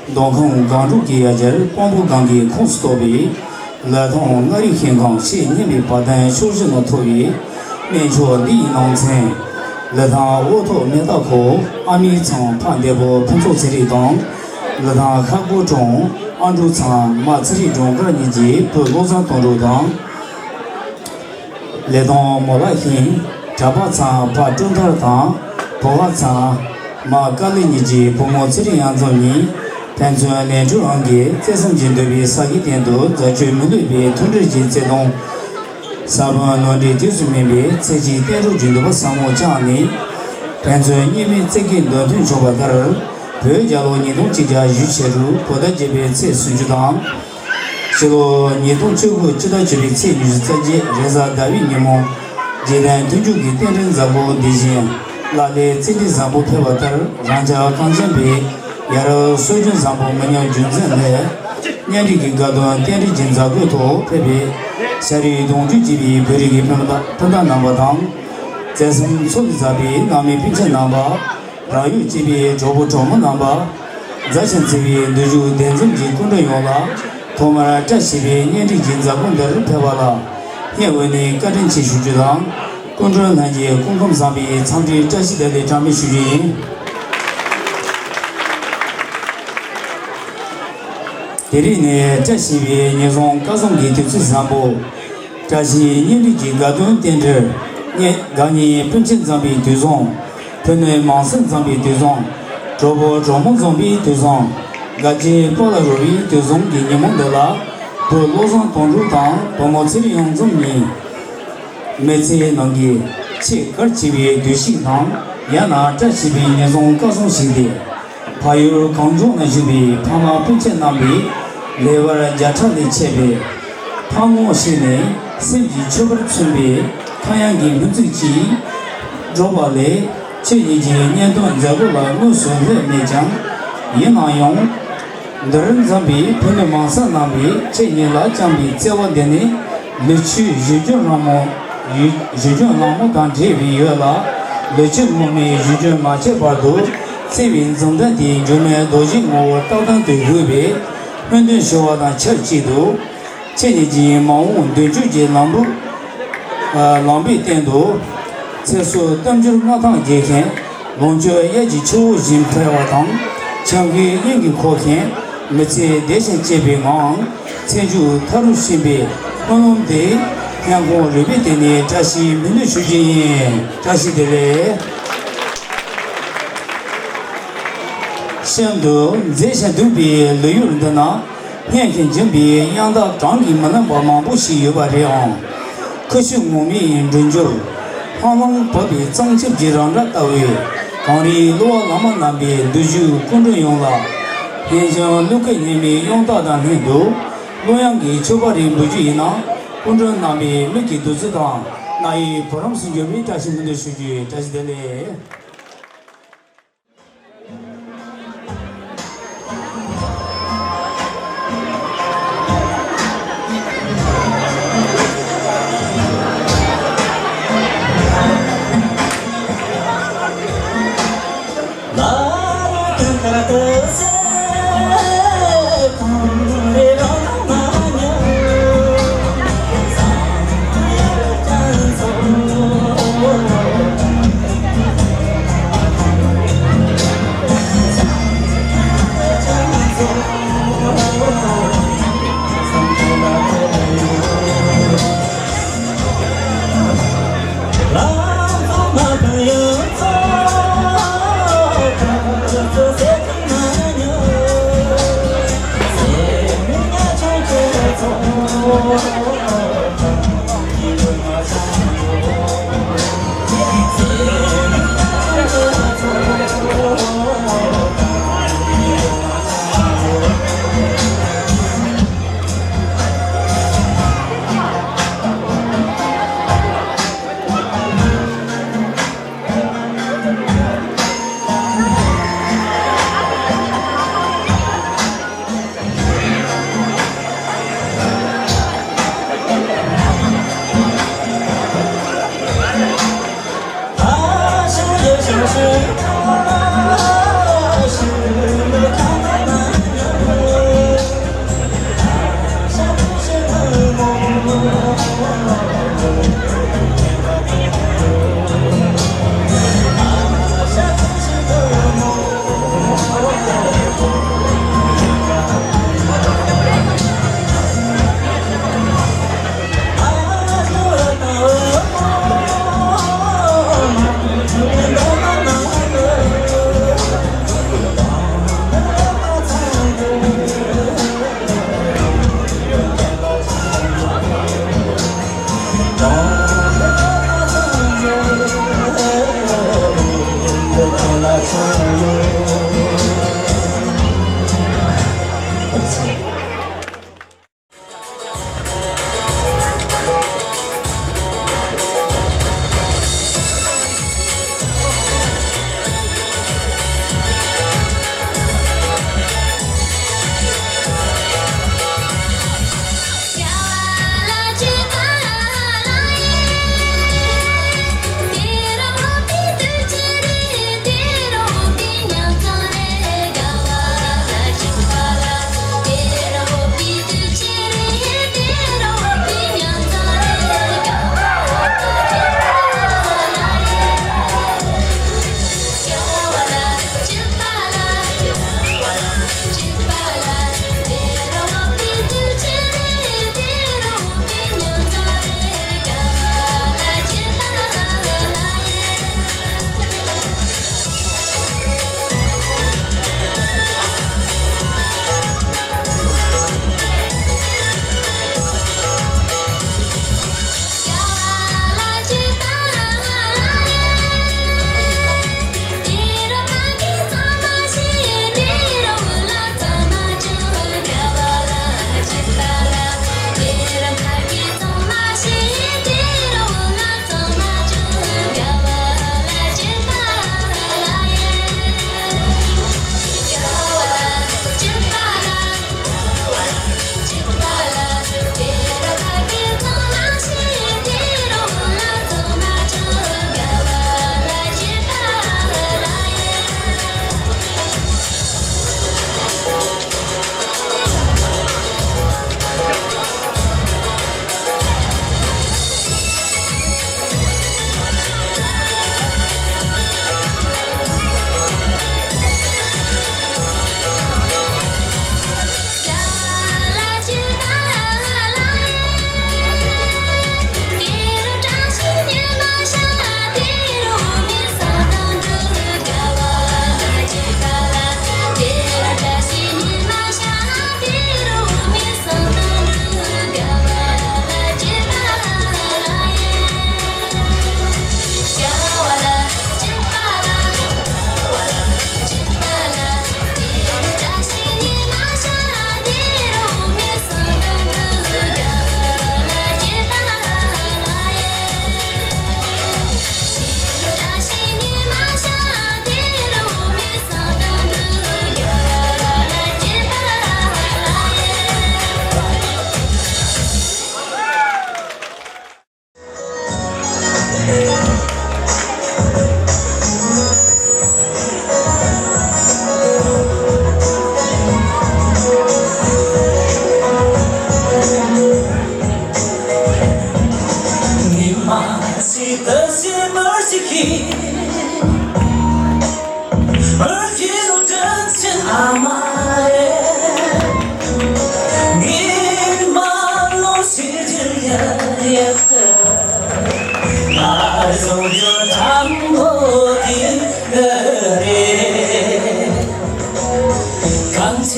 མདོ་ཁམས་སྒང་དྲུག་གི་ཡ་གྱལ་སྤོ་བོ་སྒང་གི་ཁོངས་སུ་གཏོགས་པའི། ལི་ཐང་མངའ་རིས་ཤིང་ཁམས་ཞེས་སྙན་པའི་བ་དན་ཕྱོགས་བཞི་ནས་མཐོ་བའི་གནས་མཆོག་འདི་ཡི་ནང་ཚན། ལི་ཐང་འོག་ཐོག་མེ་སྟག་ཁོག་ཨ་མྱེས་ཚང་ཕ་འདས་པོ་ཕུན་ཚོགས་ཚེ་རིང་དང་། ལི་ཐང་ཤར་སྒོ་གྲོང་ཨ་འབྲུག་ཚང་མ་ཚེ་རིང་སྒྲོལ་དཀར་གཉིས་ཀྱི་བུ་བློ་བཟང་དོན་གྲུབ་དང་། ལི་ཐང་མོ་ལ་ཤིང་གྲྭ་པ་ཚང་ཕ་སྤྲིན་ཐར་དང་བུ་ག་ཚང་མ་དཀར་ལི་གཉིས་ཀྱི་བུ་མོ་ཚེ་རིང་གཡང་འཛོམས་གཉིས་ཕན་ཚུན་ལན་གྲུ་ཨང་གིས་བརྩེ་སེམས་ཀྱི་འདུན་པའི་ས་གི་སྟེང་དུ་མཛའ་གཅུགས་མི་བསླུ་བའི་མཐུན་སྒྲིལ་གྱི་བརྩེ་དུང་། ས་བོན་ནོར་འདྲེས་དུས་སུ་སྨིན་པའི་ཚེ་གཅིག་བསྟན་འགྲོ་བརྒྱུད་འདུས་པ་ཟབ་མོ་བཅངས་ནས། ཕན་ཚུན་གཉིས་མེད་བརྩེ་དགའི་འདོད་དོན་འབྱོངས་པ་ལྟར། བོད་རྒྱལ་ལོ་ཉིས་སྟོང་ཆིག་བརྒྱ་བཞི་བཅུ་ཞེ་དྲུག་བོད་ཟླ་བརྒྱད་པའི་ཚེས་སུམ་ཅུ་དང་། ཕྱི་ལོ་ཉིས་སྟོང་བཅུ་དགུ་སྤྱི་ཟླ་བཅུ་པའི་ཚེས་ཉི་ཤུ་རྩ་བརྒྱད་རེས་གཟའ་ཟླ་བའི་ཉིན་མོ། རྗེས་དྲན་མཐུན་འཇུག་གི་རྟེན་འབྲེལ་མཛད་སྒོ་འདི་བཞིན་བླ་ལྷའི་རྩིས་འབྲས་བཟང་པོ་ཕེབས་པ་ལྟར། རང་ཅག་གངས་ཅན་པའི་ཡ་རབས་སྲོལ་རྒྱུན་བཟང་པོ་མི་ཉམས་རྒྱུན་འཛིན་སླད། གཉེན་སྒྲིག་གི་དགའ་སྟོན་རྟེན་འབྲེལ་གྱི་མཛད་སྒོའི་ཐོག་ཕེབས་པའི་ཤ་རུས་གདུང་རྒྱུད་གཅིག་པའི་བོད་རིགས་ཀྱི་སྤུན་ཟླ་སྤུན་ཟླ་རྣམ་པ་དང་། བརྩེ་སེམས་ཚོགས་ཀྱིས་བསགས་པའི་ནང་མི་སྤུན་མཆེད་རྣམ་པ། རང་ཡུལ་གཅིག་པའི་གྲོགས་པོ་གྲོགས་མོ་རྣམ་པ། མཛའ་ཞིང་བརྩེ་བའི་འདུན་ཞུགས་གདན་འཛོམས་ཀྱི་སྐུ་མགྲོན་ཡོངས་ལ། ཐོག་མར་བཀྲ་ཤིས་པའི་གཉེན་སྒྲིག་གི་མཛད་སྒོ་འདིར་ཕེབས་པ་ལ་སྙིང་དབུས་ནས་བཀའ་དྲིན་ཆེ་ཞུ་རྒྱུ་དང་། སྐུ་མགྲོན་ལྷན་རྒྱས་སྐུ་ཁམས་བཟང་པོའི་འཚམས་འདྲིའི་བཀྲ་ཤིས་བདེ་ལེགས་གྲངས་མེད་ཞུ་རྒྱུ་ཡིན། དེ་རིང་ནི་བཀྲ་ཤིས་པའི་ཉི་བཟང་སྐར་བཟང་གི་དུས་ཚོད་བཟང་པོ། བཀྲ་ཤིས་གཉེན་སྒྲིག་གི་དགའ་སྟོན་རྟེན་འབྲེལ། གཉེན་དགའ་གཉེན་སྤུན་མཆེད་འཛོམས་པའི་དུས་བཟང་། ཕུ་ནུ་མང་སྲིང་འཛོམས་པའི་དུས་བཟང་། གྲོགས་པོ་གྲོགས་མོ་འཛོམས་པའི་དུས་བཟང་། དགའ་སྐྱིད་སྤོ་ལོ་རོལ་བའི་དུས་བཟང་གི་ཉིན་མོ་འདི་ལ། བུ་བློ་བཟང་དོན་གྲུབ་དང་བུ་མོ་ཚེ་རིང་གཡང་འཛོམས་གཉིས། མི་ཚེའི་ནང་གི་ཆེས་གལ་ཆེ་བའི་དུས་ཤིག་དང་། ཡང་ན་བཀྲ་ཤིས་པའི་ཉི་བཟང་སྐར་བཟང་ཞིག་སྟེ། ཕ་ཡུལ་གངས་ལྗོངས་ན་བཞུགས་པའི་ཕ་མ་སྤུན་མཆེད་རྣམ་པའི་ལེ་དབར་བརྒྱ་ཕྲག་ལས་ཆད་པའི་ཕ་ངོ་ཤེས་ནས་སེམས་ཀྱི་མཆོད་པར་མཚོན་པའི་ཁ་གཡང་གི་སྨོན་ཚིག་ཅིག་སྒྲོག་པ་ལས། ཁྱེད་གཉིས་ཀྱི་གཉེན་སྟོན་མཛད་སྒོ་ལ་དངོས་སུ་སླེབས་མེད་ཀྱང་། ཡིན་ན་ཡང་། འདིར་འཛོམས་པའི་ཕུ་ནུ་མང་སྲིང་རྣམ་པས་ཁྱེད་གཉིས་ལ་བཅངས་པའི་བརྩེ་བ་འདི་ནི། ལོ་རྒྱུས་གཞི་རྒྱུན་རིང་མོ། གཞི་རྒྱུན་རིང་མོ་དང་འབྲེལ་བའི་ཡོད་ལ། ལོ་རྒྱུས་ངོ་མའི་གཞི་རྒྱུན་མ་ཆད་བར་དུ་བརྩེ་བའི་འཛུམ་མདངས་དེ་འགྱུར་མེད་རྡོ་རྗེའི་ངོ་བོར་རྟག་ཏུ་བཞུགས་པའི་སྨོན་འདུན་ཞུ་བ་དང་ཆབས་ཅིག་ཏུ། ཁྱེད་གཉིས་ཀྱིས་མ་འོངས་མདུན་སྐྱོད་ཀྱི་ལམ་བུ། ལམ་བུའི་སྟེང་དུ། ཚེ་སྲོག་གཏུམ་སྦྱོར་མངའ་ཐང་རྒྱས་ཤིང་། ལོངས་སྤྱོད་གཡས་ཀྱི་ཆུ་བོ་བཞིན་འཕེལ་བ་དང་། ཆབ་ཁའི་དབྱིངས་ཀྱིས་འཁོར་ཞིང་། མི་ཚེ་བདེ་ཞིང་གཅེས་པའི་ངང་། ཚེ་མཇུག་མཐའ་རུ་ཕྱིན་པའི་སྨོན་ལམ་དེ། སྙན་ཁོང་རུས་པའི་གཏིང་ནས་བཀྲ་ཤིས་སྨོན་འདུན་ཞུ་རྒྱུ་ཡིན། བཀྲ་ཤིས་བདེ་ལེགས། གཤམ་དུ་མཛེས་ཤིང་སྡུག་པའི་ལོ་ཡུལ་འདི་ན། སྙན་ཞིང་འཇམ་པའི་དབྱངས་རྟ་གྲངས་ཀྱིས་མི་ལངས་པ་མང་པོ་ཞིག་ཡོད་པ་རེད་ཨང་། ཁུ་བྱུག་ངོམ་མིའི་འགྲོས་འགྱུར། ལྷང་ལྷང་བབས་པའི་གཙང་ཆབ་ཀྱི་རང་སྒྲ་ལྟ་བུའི། གངས་རིའི་གླུ་བ་ལ་མ་བསྣམས་པའི་འདུན་ཞུགས་སྐུ་མགྲོན་ཡོངས་ལ། སྙན་ཞིང་གླུ་སྐད་སྙན་མོའི་དབྱངས་རྟ་དང་ལྷན་དུ། གླུ་དབྱངས་ཀྱི་མཆོད་པ་རེ་འབུལ་རྒྱུ་ཡིན་ན། སྐུ་མགྲོན་རྣམ་པའི་མིག་གི་བདུད་རྩི་དང་རྣ་ཡི་བུ་རམ་སུ་འགྱུར་བའི་བཀྲ་ཤིས་སྨོན་འདུན་ཞུ་རྒྱུ། བཀྲ་ཤིས་བདེ་ལེགས།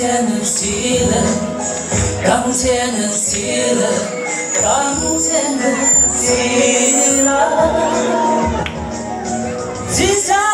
གངས་ཅན་གངས་ཅན་གངས་ཅན་གངས་ཅན་གངས་ཅན་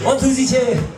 འོ་ཐུགས་རྗེ་ཆེ།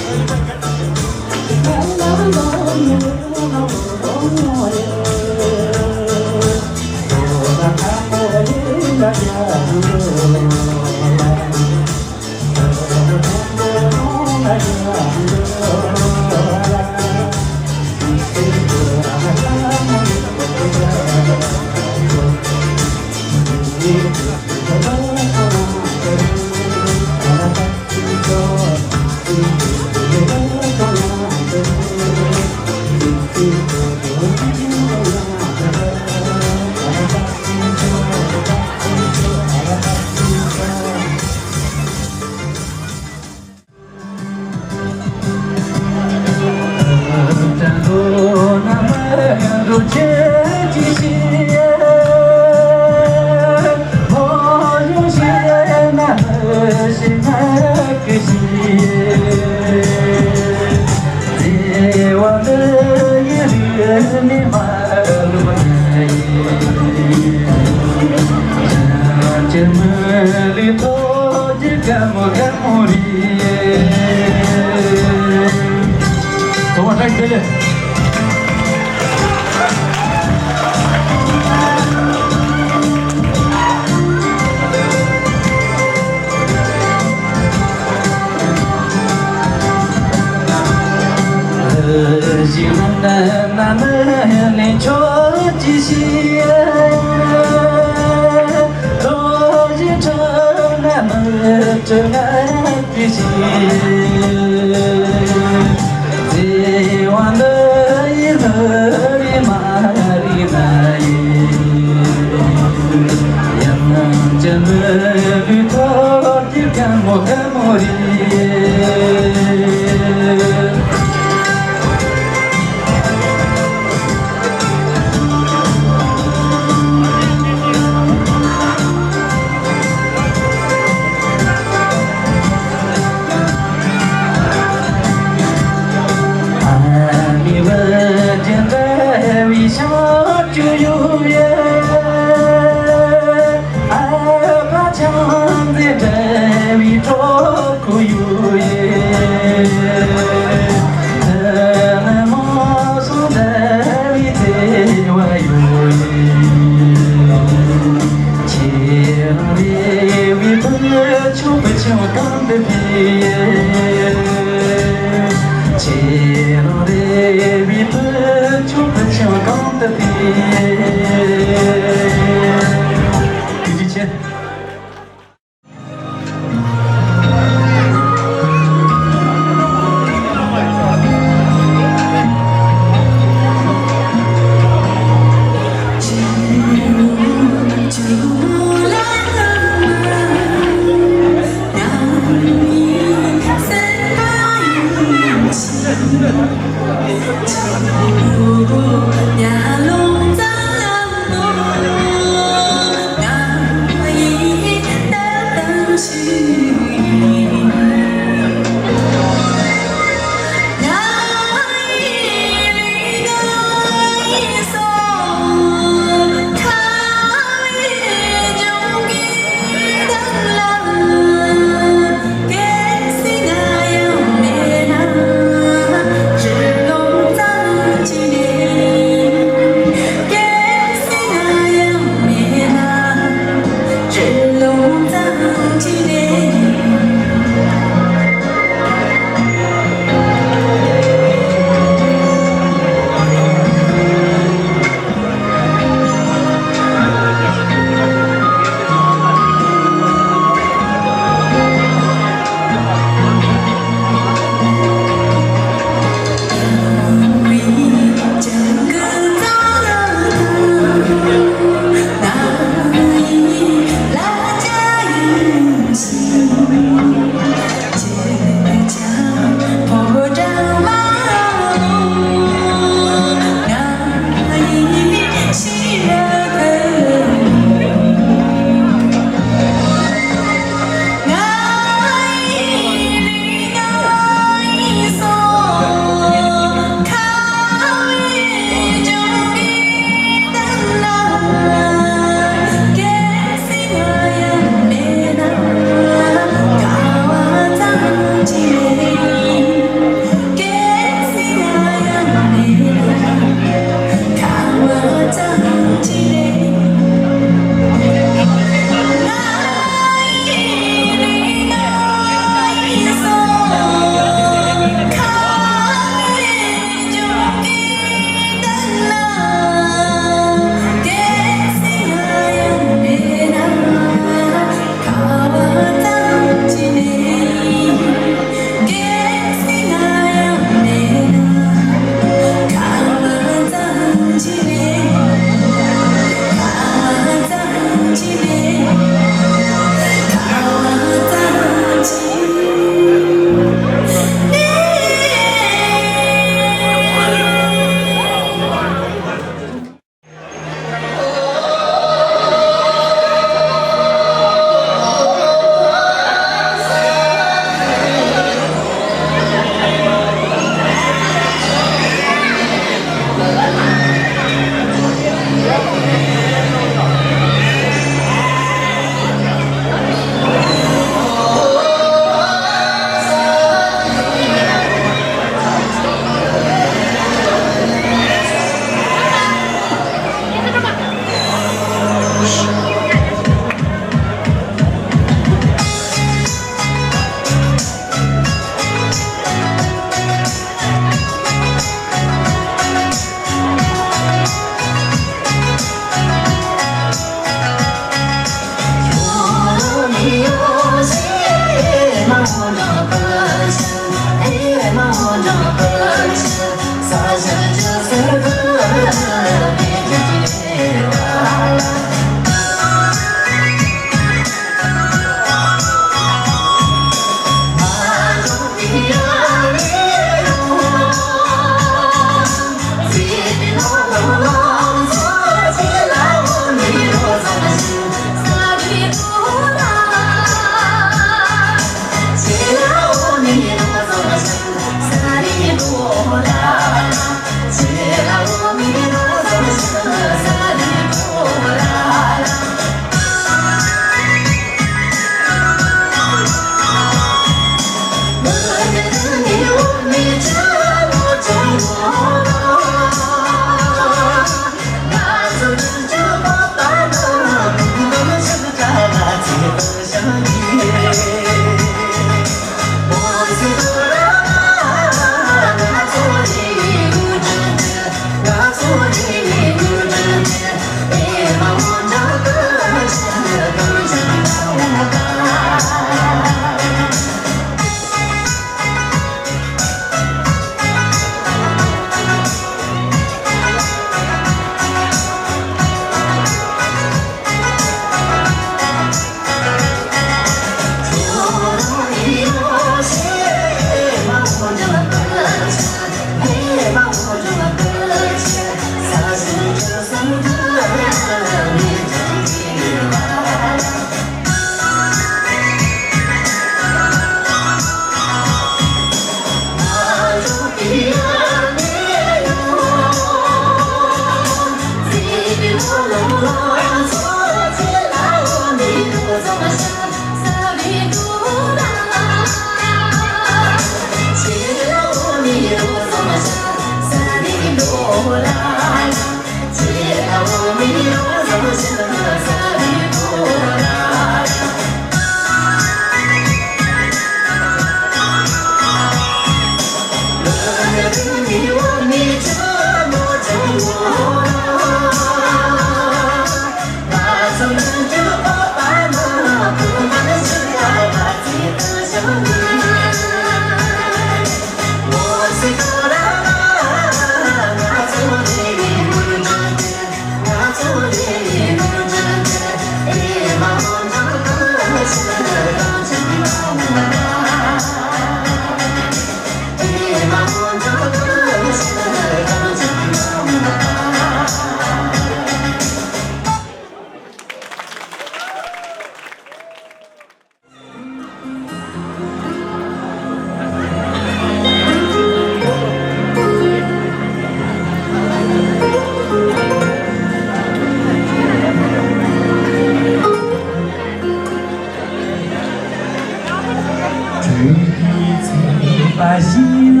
པ་ཞིག་ལ་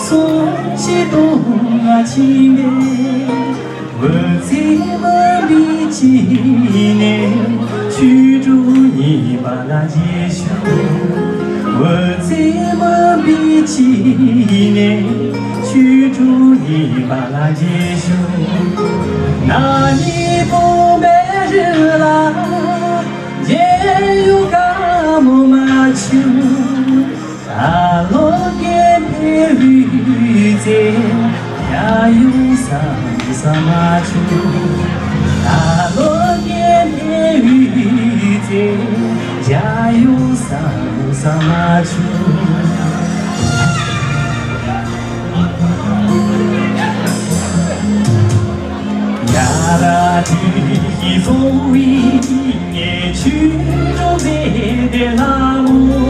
སོ་ཆེ་དོ་ང་ཆེན་པས། འོད་ཟེར་མུན་པའི་དཀྱིལ་ནས་ཆོས་དྲུག་བརྙེས་པ་ལ་རྗེས་ཤུལ། འོད་ཟེར་མུན་པའི་དཀྱིལ་ནས་ཆོས་དྲུག་བརྙེས་པ་ལ་རྗེས་ཤུལ། ན་ནིང་སྟོན་པའི་རི་ལ་མཇལ་ཡོང་དཀའ་མོ་མ་བྱུང་། ད་ལོ་རྒན་ཕེབས་ཡོད་ཚེ་མཇལ་ཡོང་བསམ་ས་མ་བྱུང་། ད་ལོ་རྒན་ཕེབས་ཡོད་ཚེ་མཇལ་ཡོང་བསམ་ས་མ་བྱུང་། ཡ་ར་དེ་ཡི་བཟོ་བའི་ངའི་ཆོས་གྲོགས་མཛེས་ལྡན་ལྷ་མོ།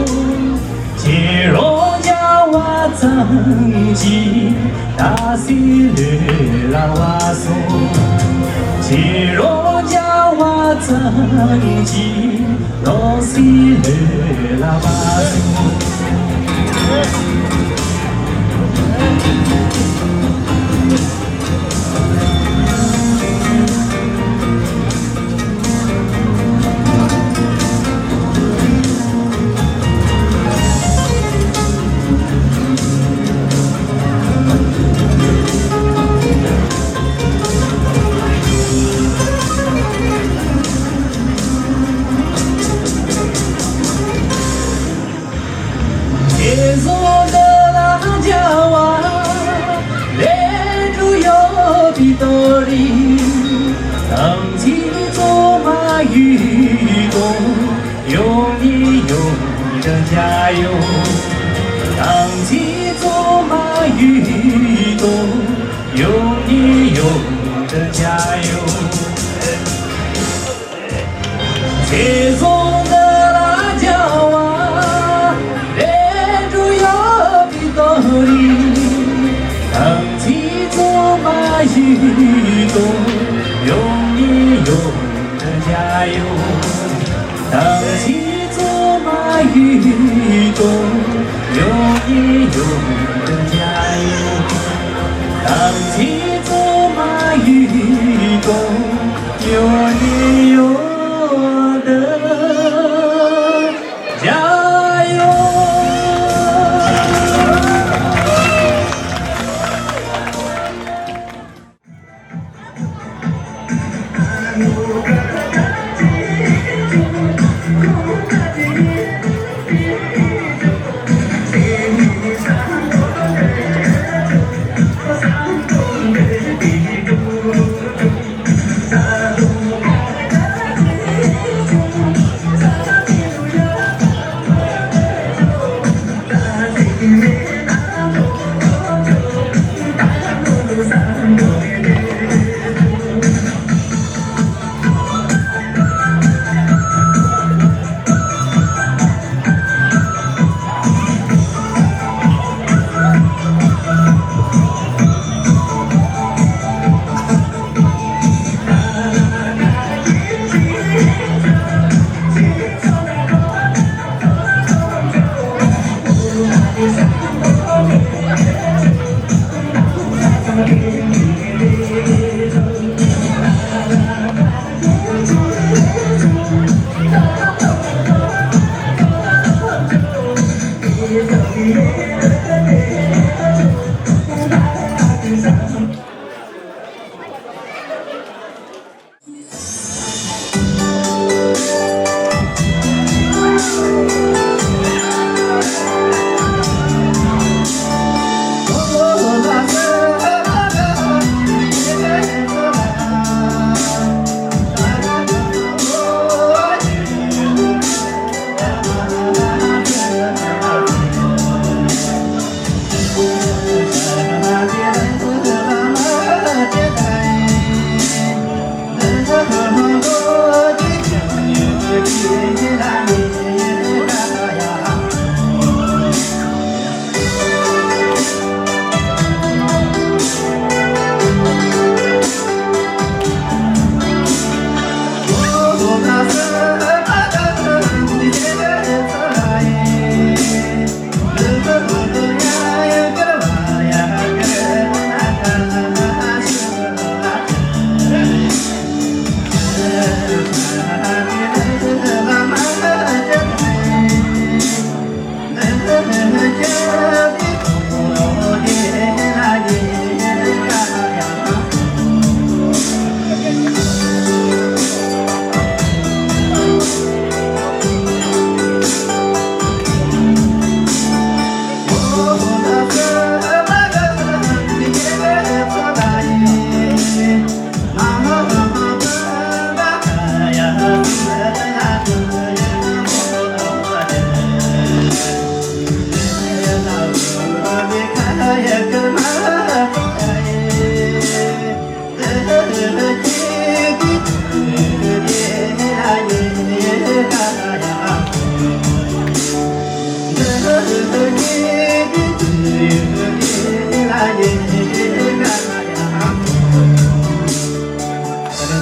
ཁྱེད་རང་མཇལ་བ་ཙམ་གྱིས་ད་སྲིད་ལུས་ལ་བབས་སོང་། ཁྱེད་རང་མཇལ་བ་ཙམ་གྱིས་ད་སྲིད་ལུས་ལ་བབས་སོང་། བྱས་ཙང་འདི་ལ་མཇལ་བ་ལས་འགྲོ་ཡོད་པའི་དོན་རེད། དམ་ཚིག་གཙང་མ་ཡིན་དང་ཡོང་ནས་ཡོང་དུ་མཇལ་ཡོང་། དམ་ཚིག་གཙང་མ་ཡིན་དང་ཡོང་ནས་ཡོང་དུ་མཇལ་ཡོང་། བྱས་ཙང་འདི་ལ་མཇལ་བ་ལས་འགྲོ་ཡོད་པའི་དོན་རེད། དམ་ཚིག་གཙང་མ་ཡིན་དང་ཡོང་ནས་ཡོང་དུ་མཇལ་ཡོང་། དམ་ཚིག་གཙང་མ་ཡིན་དང་ཡོང་ནས་ཡོང་དུ་མཇལ་ཡོང་། དམ་ཚིག་གཙང་མ་ཡིན་དང་ཡོང་ནས་ཡོང་དུ་མཇལ་ཡོང་།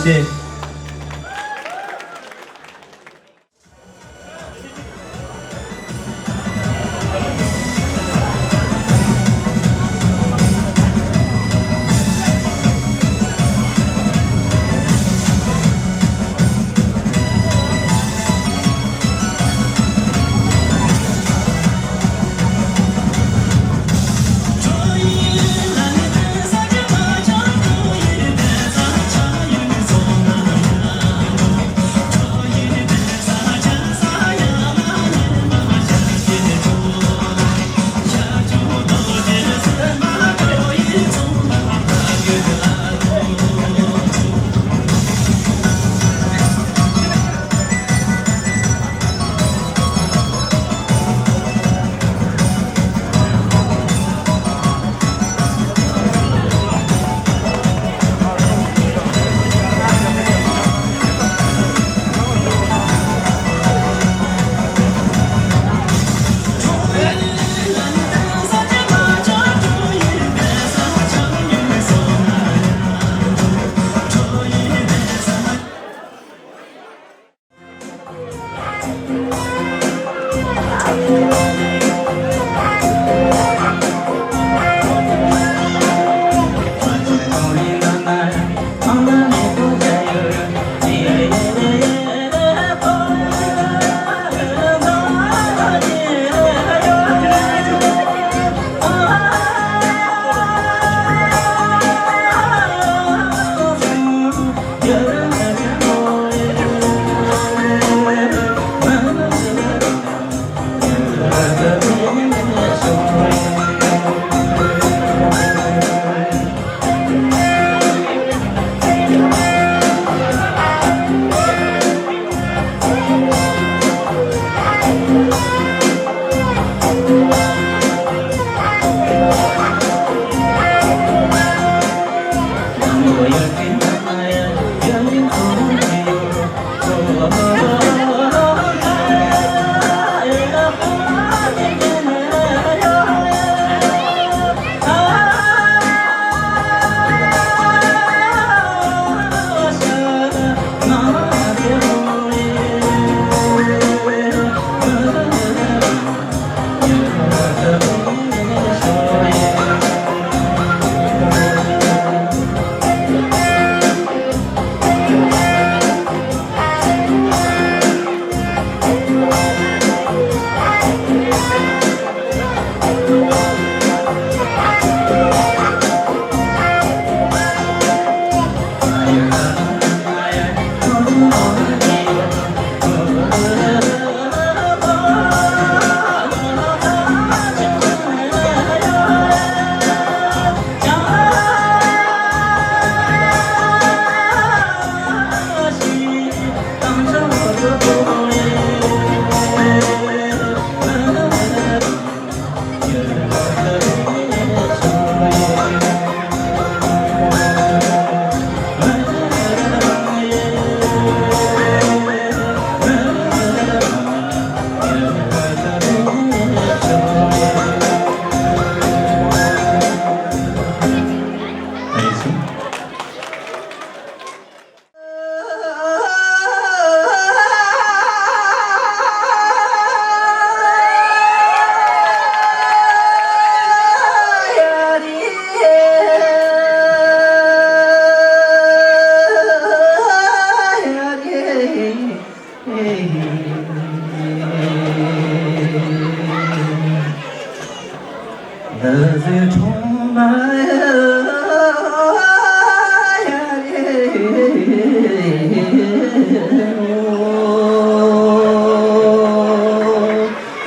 ཏེ།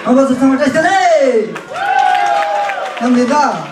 ཨ་བ་སུ་ཚང་མ་བཀྲ་ཤིས་བདེ་ལེགས། ནམ་ལས་ད།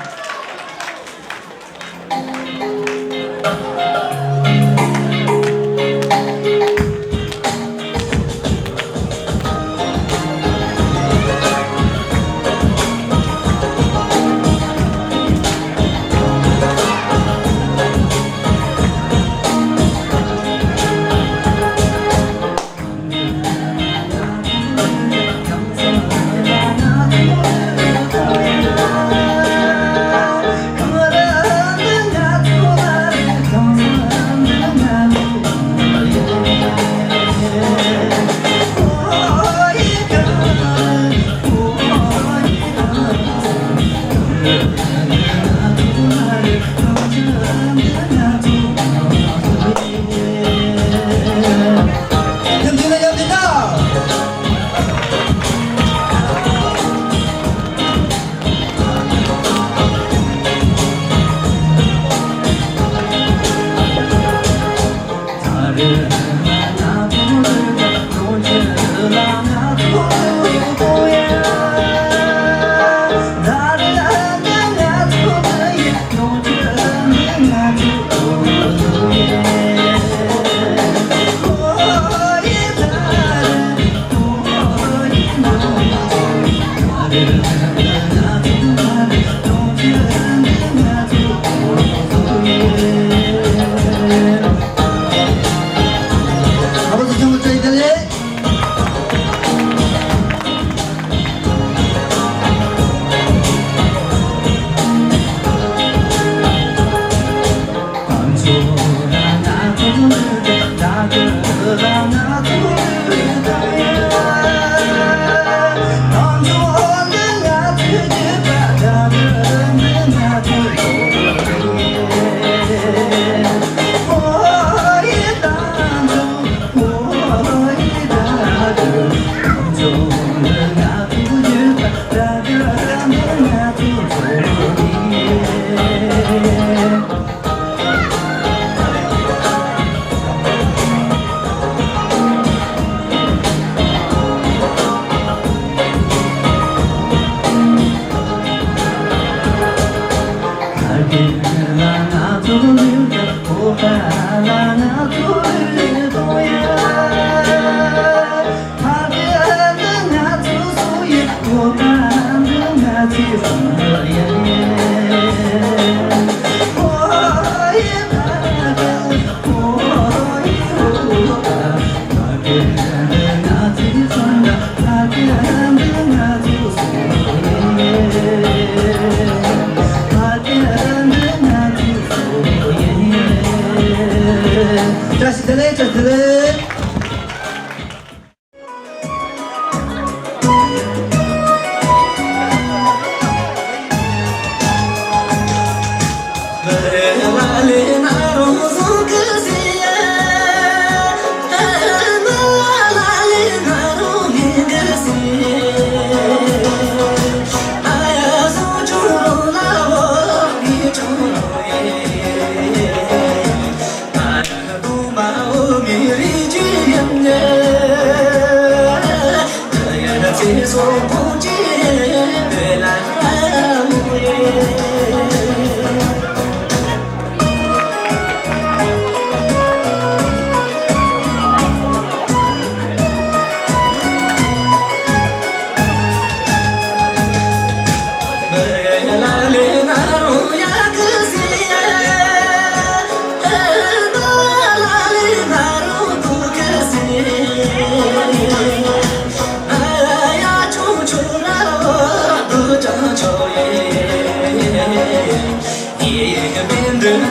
བཀྲ་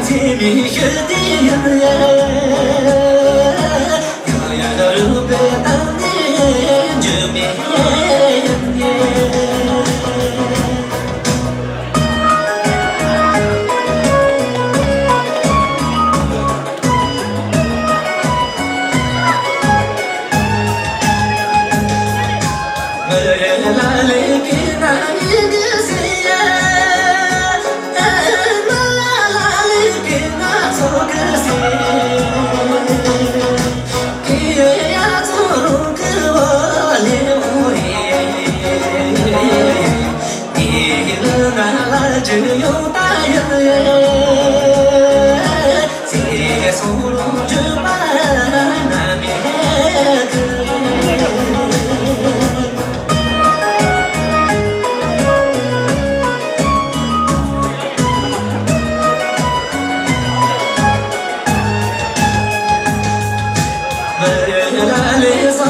ཤིས་བདེ་ལེགས། བཀྲ་ཤིས་བདེ་ལེགས།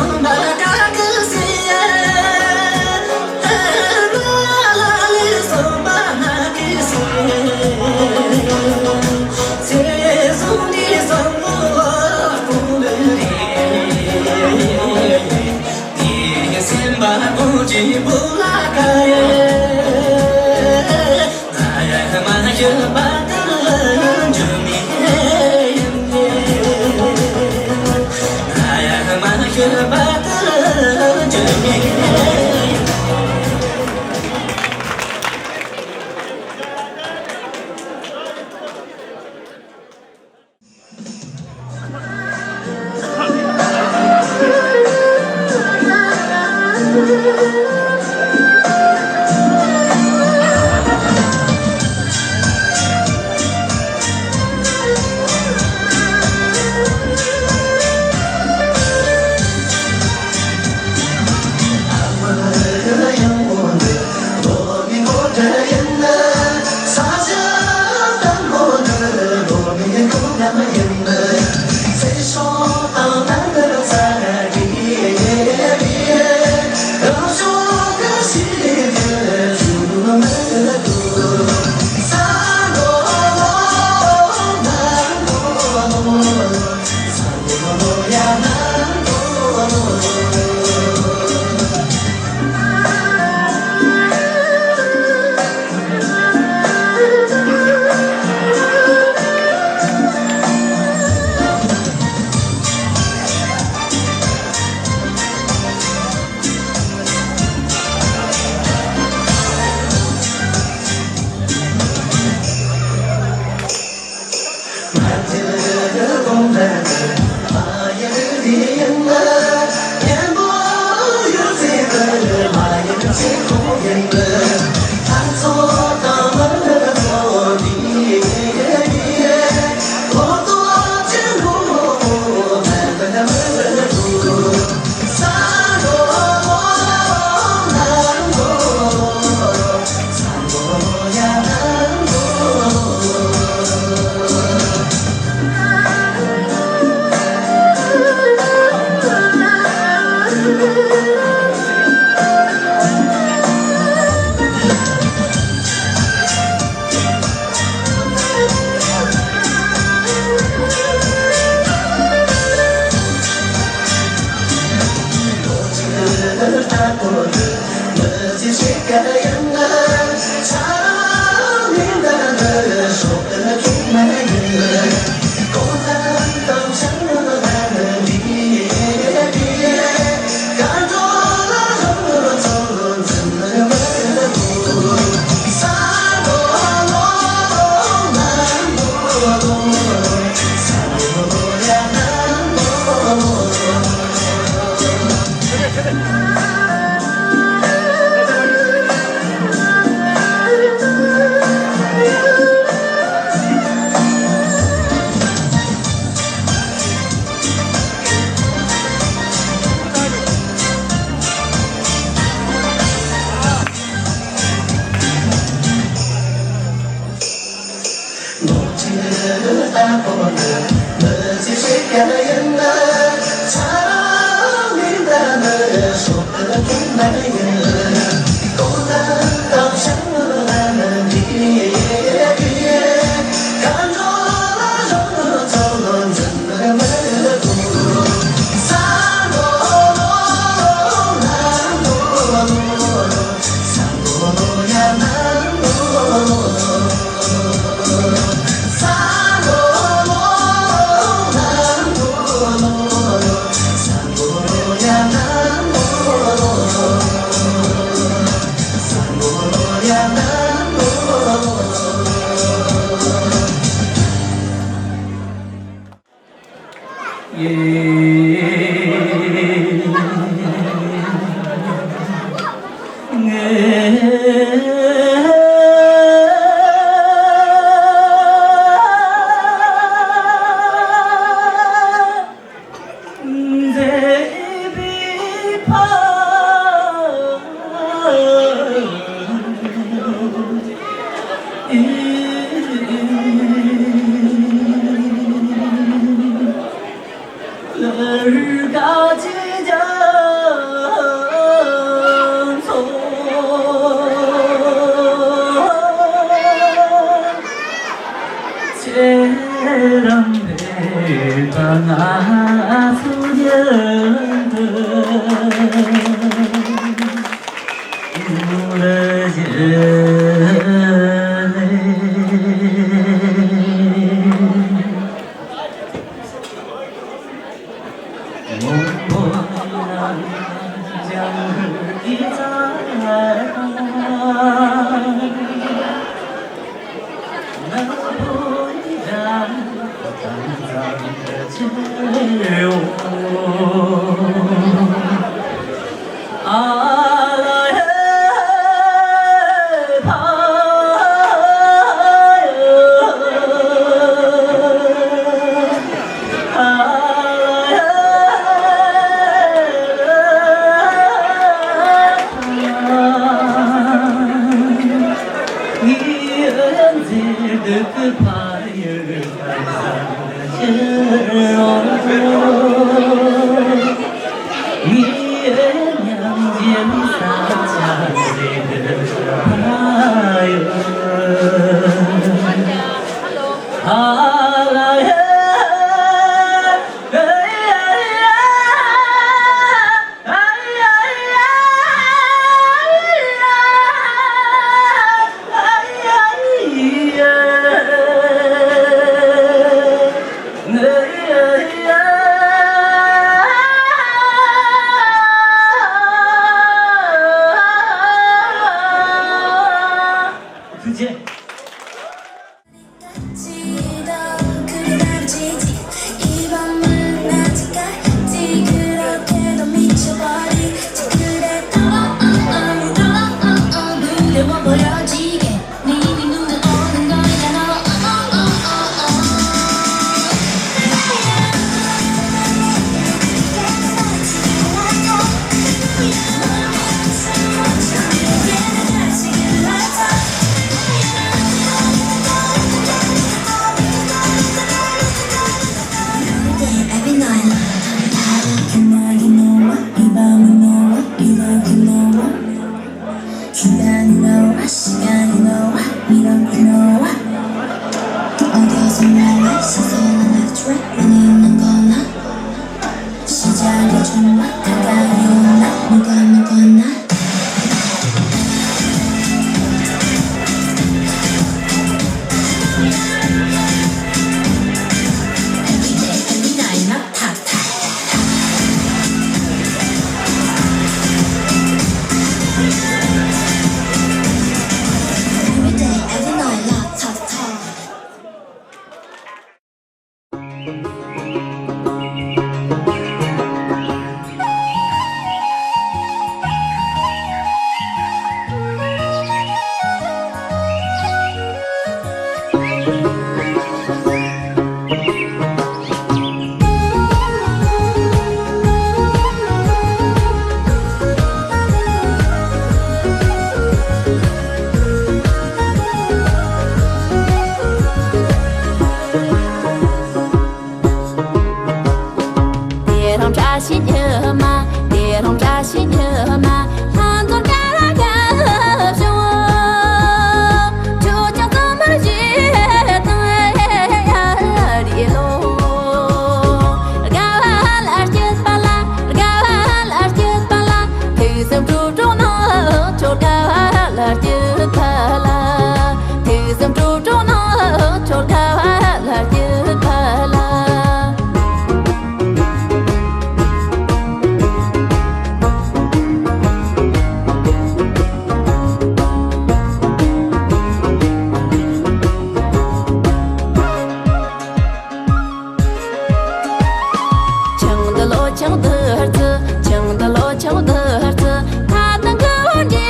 ཆང་འདི་ལོ་ཆང་འདི་ཧར་ཚི། ཆང་འདི་ལོ་ཆང་འདི་ཧར་ཚི། ཐ་ན་གི་འོན་ཏེ་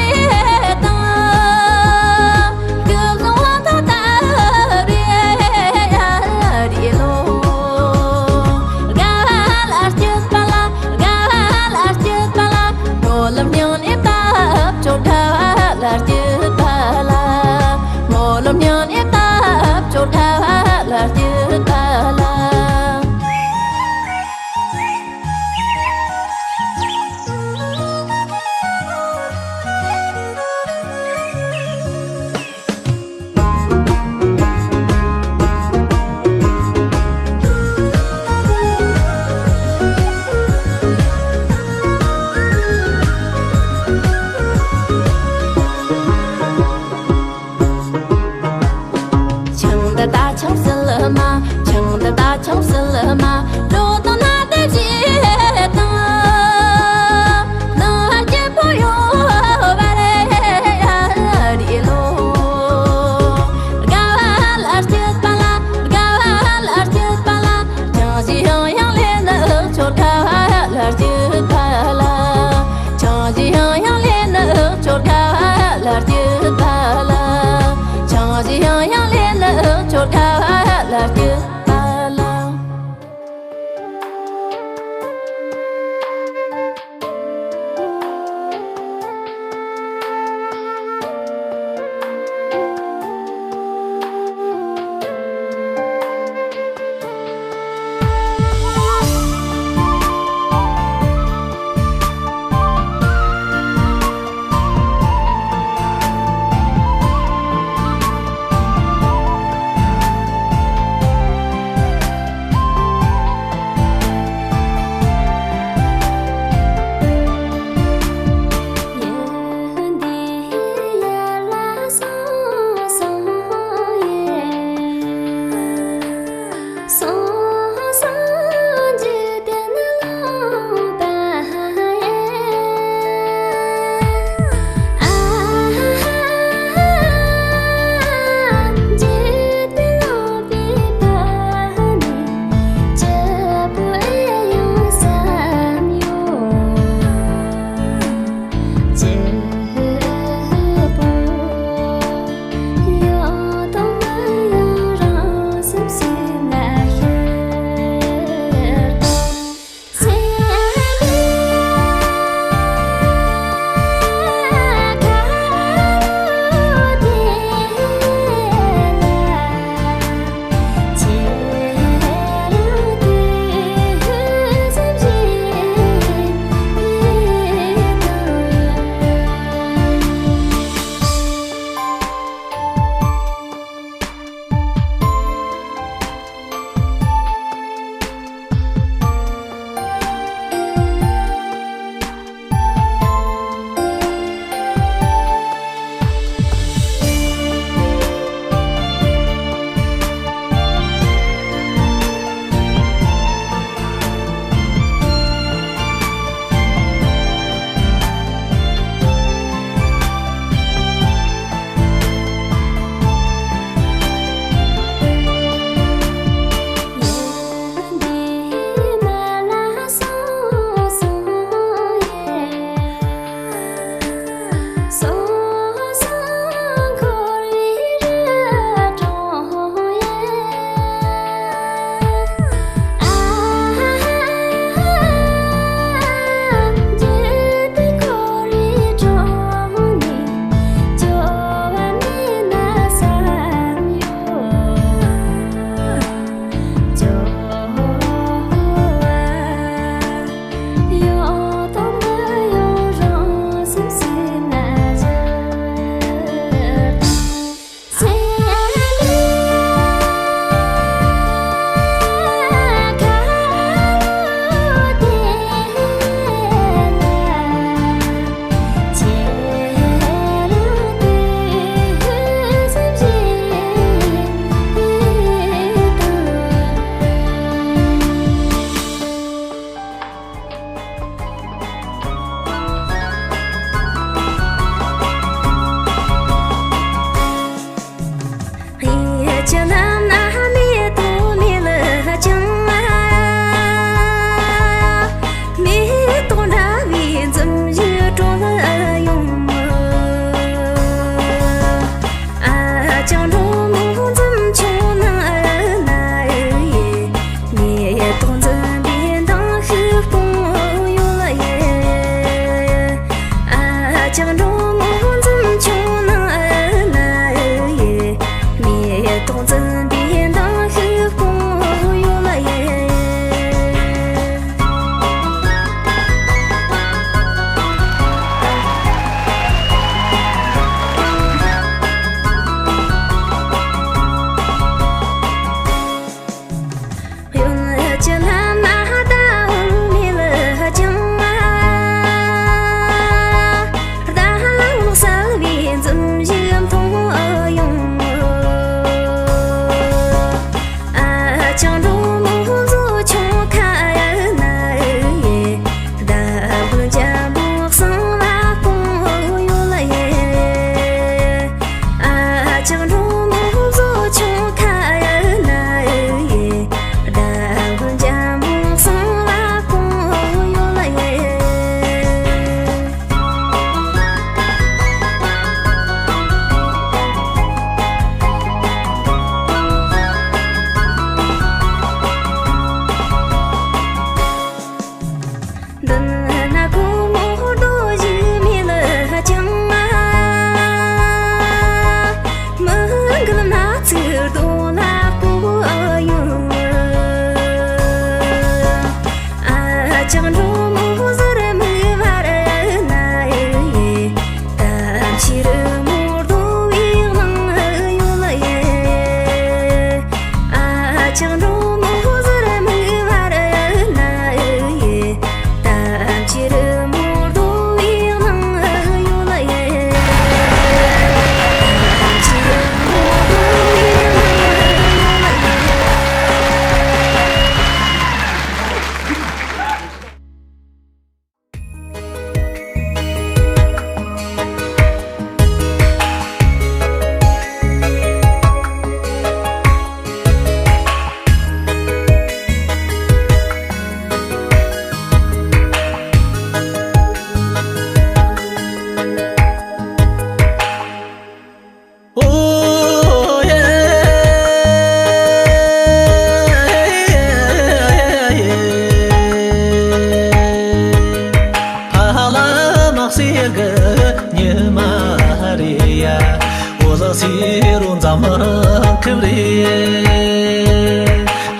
དང་། སྐུ་གཟུགས་དང་ད་རེ་རེ་ལོ། དགའ་བ་ལ་སྐྱིད་པ་ལ། དགའ་བ་ལ་སྐྱིད་པ་ལ། སྨོན་ལམ་སྙིང་ནས་བཏབ་ཆོག་དགའ་བ་ལ་སྐྱིད་པ་ལ། སྨོན་ལམ་སྙིང་ནས་བཏབ་ཆོག་དགའ་བ་ལ་སྐྱིད་པ་ལ། ཆང་འདི་ད་ཆང་སིལ་མ། ཆང་འདི་ད་ཆང་སིལ་མ། ལོ་དང་ན་དེ་བཞི་དང་། ནང་བར་གྱི་ཕོ་ཡོང་བ་རེ་རེ་ལོ། དགའ་བ་ལ་སྐྱིད་པ་ལ། དགའ་བ་ལ་སྐྱིད་པ་ལ། ཆང་བཞི་ཡང་ཡང་ལེན་ནི་ཆོག་དགའ་བ་ལ་སྐྱིད་པ་ལ། ཆང་བཞི་ཡང་ཡང་ལེན་ནི་ཆོག་དགའ་བ་ལ་སྐྱིད་པ་ལ། ཆང་བཞི་ཡང་ཡང་ལེན་ནི་ཆོག་དགའ་བ་ལ་སྐྱིད་པ་ལ།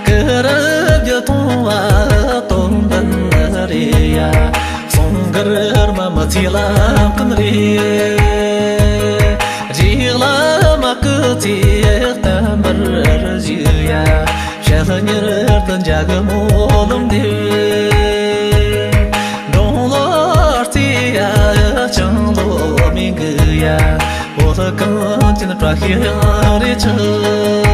སྐུ་རབ་ཀྱི་མཐོང་བ་སྟོབས་ལྡན་རེད་ཡ། གསུང་མགུར་མ་མི་ཚེའི་ལམ་སྟོན་རེད། རྗེ་བླ་མ་སྐུ་ཚེ་བརྟན་པར་བཞུགས་ཡ། ཞལ་མྱུར་དུ་མཇལ་གི་སྨོན་ལམ་འདེབས། འབྲོང་ལོ་རྩེ་ཡ་ལྕང་ལོ་མི་དགོས་ཡ། བོད་གངས་ཅན་བཀྲ་ཤིས་གཡང་རེ་ཆགས།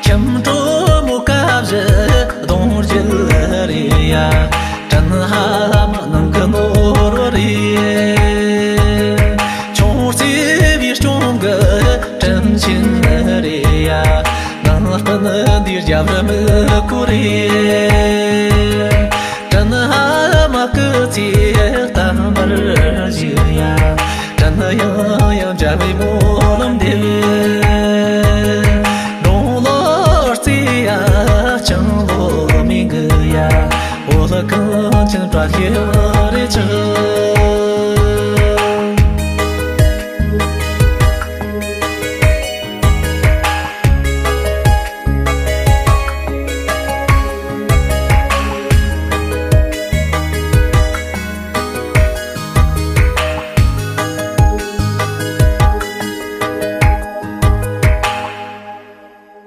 ཁྱིམ་གྲོ་མོ་ཀ་བཞི་གདུང་རྒྱུད་རེད་ཡ། དྲིན་ཧ་མ་ནང་གི་ནོར་བུ་རེད། ཆུང་བརྩེ་བའི་སྐྱོང་གི་དྲིན་ཆེན་རེད་ཡ། ནང་སྤུན་འདིའི་རྒྱབ་རི་མི་བསྐོར་རེད། དྲིན་ཧ་མ་སྐུ་ཚེ་བརྟན་པར་བཞུགས་ཡ། དྲིན་ཡང་ཡང་འཇལ་བའི་སྨོན་ལམ་འདེབས། འབྲོང་ལོ་རྩེ་ཡ་ལྕང་ལོ་མི་དགོས་ཡ། བོད་གངས་ཅན་བཀྲ་ཤིས་གཡང་རེ་ཆགས།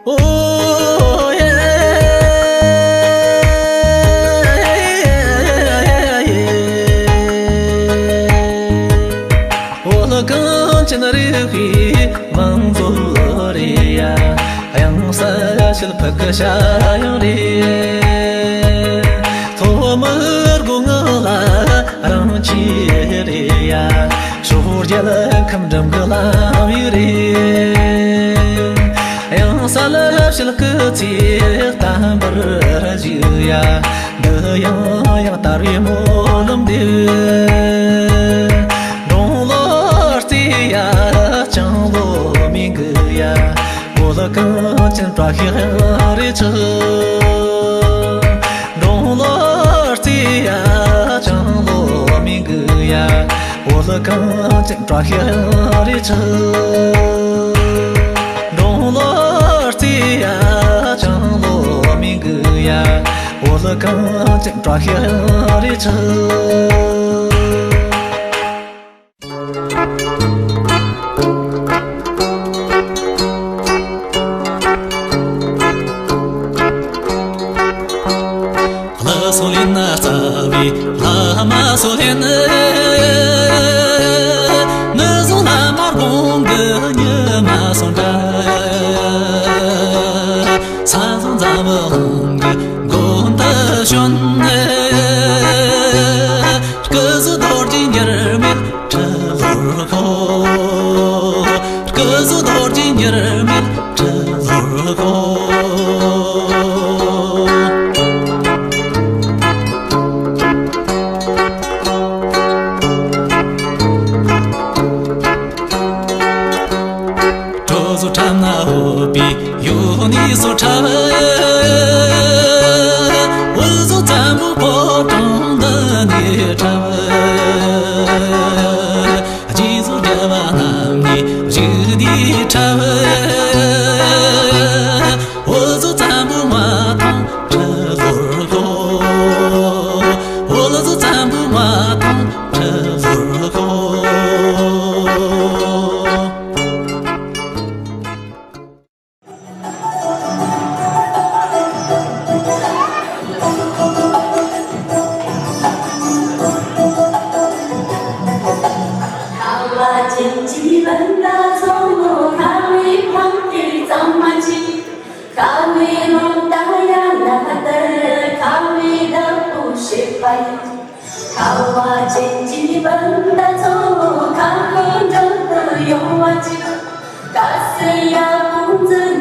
ཨོ་ཡེ། བོད་གངས་ཅན་རིག་པའི་མང་གཙོ་རེད་ཡ། གཡང་ས་ཞལ་ཕུག་གི་ཤ་ཡང་རེད། མཚོ་མོ་སྒོ་ང་ལ་རང་ཆས་རེད་ཡ། ཕྱོགས་རྒྱལ་ཁམས་འགྲིམ་གི་ལམ་ཡིག་རེད། གཡང་ས་ལ་ཞལ་སྐུ་ཚེ་བརྟན་པར་བཞུགས་ཡ། འདི་ཡང་ཡང་དར་བའི་སྨོན་ལམ་འདེབས། འབྲོང་ལོ་རྩེ་ཡ་ལྕང་ལོ་མི་དགོས་ཡ། བོད་གངས་ཅན་བཀྲ་ཤིས་གཡང་རེ་ཆགས། འབྲོང་ལོ་རྩེ་ཡ་ལྕང་ལོ་མི་དགོས་ཡ། བོད་གངས་ཅན་བཀྲ་ཤིས་གཡང་རེ་ཆགས། འབྲོང་ལོ་རྩེ་ཡ་ལྕང་ལོ་མི་དགོས་ཡ། བོད་གངས་ཅན་བཀྲ་ཤིས་གཡང་རེ་ཆགས། ལྷ་སོ་ལེན་ན་རྩ་བའི་བླ་མ་སོ་ལེན། ནི་བཟུང་བླ་མ་དགོངས་ཀྱི་ཉི་མ་སོ་འདྲ། ས་བཟུང་འཛམ་བུ་གླིང་གི་མགོན་དུ་བྱོན། སྐུ་གཟུགས་རྡོ་རྗེ་འགྱུར་མེད་ཁྲི་ལོར་ཤོག། སྐུ་གཟུགས་རྡོ་རྗེ་འགྱུར་མེད་ཁྲི་ལོར་ཤོག། གྲོ་བཟོ་ཁྲབ་ན་འོད་པའི་ཡུལ་ནས་སོ་ཁྲབ། འོད་བཟོ་བཙན་པོའི་ཕོ་བྲང་འདི་ནས་ཁྲབ། རྗེས་སུ་རྒྱལ་བ་རྣམས་ནས་བཞུགས་ཏེ་ཁྲབ། འོད་བཟོ་བཙན་པོའི་མངའ་ཐང་ཁྲི་ལོར་ཤོག། འོད་བཟོ་བཙན་པོའི་མངའ་ཐང་ཁྲི་ལོར་ཤོག།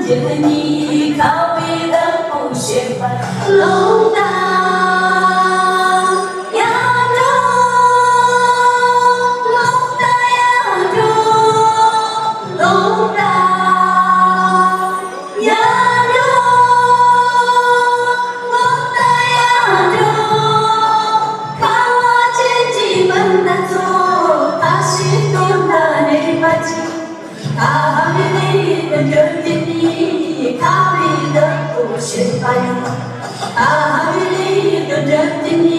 ཉིད་ཁ་བའི་བདག་པོ་བྱེད་པ། ལོང་དང་ཡ་འགྲོ། ལོང་དང་ཡ་འགྲོ། ལོང་དང་ཡ་འགྲོ། ལོང་དང་ཡ་འགྲོ། ཁ་བ་ཅན་གྱི་སྤུན་ཟླ་ཚོ། ཁ་ཞིག་སྟོན་དང་ལེན་པ་ཅིག། ཨ་ཧ་མི་ལི་དོན་གྱི་ནི་ཁ་བའི་བདག་པོ་བྱེད་པ་ཡིན། ཨ་ཧ་མི་ལི་དོན་གྱི་ནི་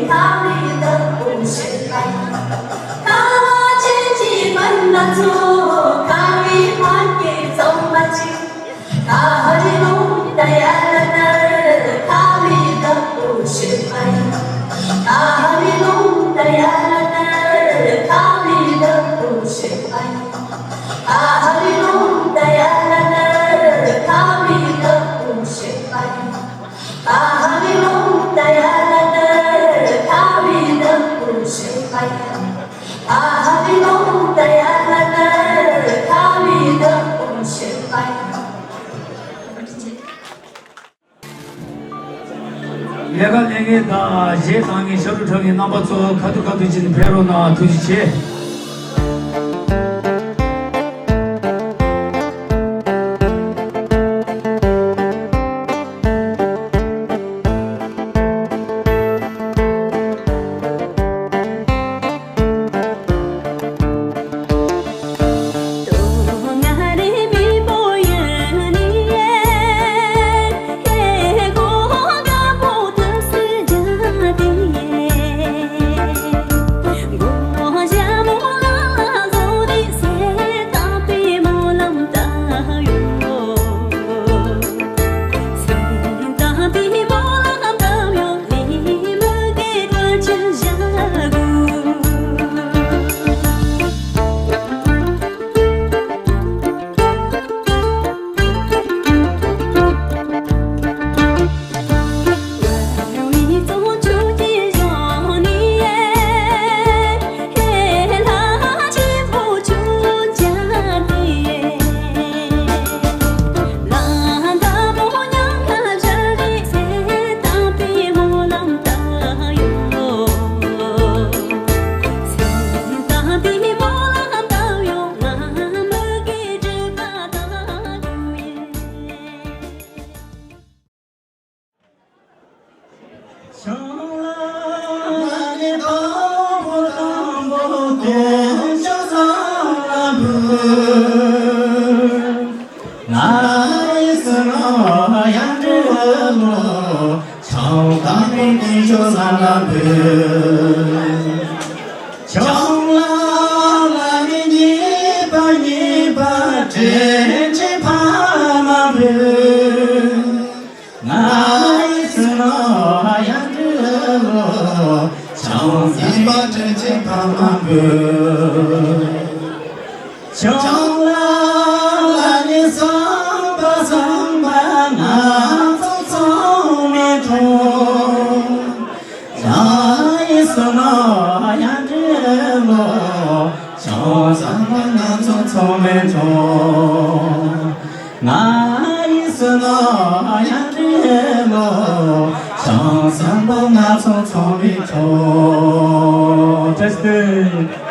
ཁ་བའི་བདག་པོ་བྱེད་པ་ཡིན། ཁ་བ་ཅན་གྱི་སྤུན་ཟླ་ཚོ། ཁ་བའི་ཕ་སྐད་རྩོམ་པ་ཅིག། ཨ་ཧ་རི་ལོང་དང་ཡ་ལ་ན། ཁ་བའི་བདག་པོ་བྱེད་པ་ཡིན། ཨ་ཧ་རི་ལོང་དང་ཡ་ལ་ན། ཁ་བའི་བདག་པོ་བྱེད་པ་ཡིན། ཨ་ཧ་རི་ལོང་དང་ཡ་ལ་ན། ཁ་བའི་བདག་པོ་བྱེད་པ་ཡིན། ཨ་ཧ་རི་ལོང་དང་ཡ་ལ་ན། ཁ་བའི་བདག་པོ་བྱེད་པ་ཡིན། ཨ་ཧ་རི་ལོང་དང་ཡ་ལ་ན། ཁ་བའི་བདག་པོ་བྱེད་པ་ཡིན། ལས་ཀ་ལས་མཁན་དང་གཞས་བཏང་མཁན་ཤ་རུ་ཁྲ་མཁན་རྣམ་པ་ཚོ། ཁ་ཐུག་ཁ་ཐུག་བྱས་ནས་ཕེབས་རོགས་གནང་། ཐུགས་རྗེ་ཆེ། ང་ཡི་བསོད་ནམས་ཡར་འགྲོ་ལོ། བྱང་སེམས་པ་དྲིན་ཆེན་ཕ་མ་འབུལ། བྱང་ལ་ལ་ནི་བསམ་པ་བསམ་པ་ང་ཚོ་ཚང་མས་མཐོང་། ང་ཡི་བསོད་ནམས་ཡར་འགྲོ་ལོ། བྱང་བསམ་པ་ང་ཚོ་ཚང་མས་མཐོང་། ང་ཡི་བསོད་ནམས་ཡར་འགྲོ་ལོ། བྱང་བསམ་པ་ང་ཚོ་ཚང་མས་མཐོང་། བཀྲ་ཤིས་བདེ་ལེགས།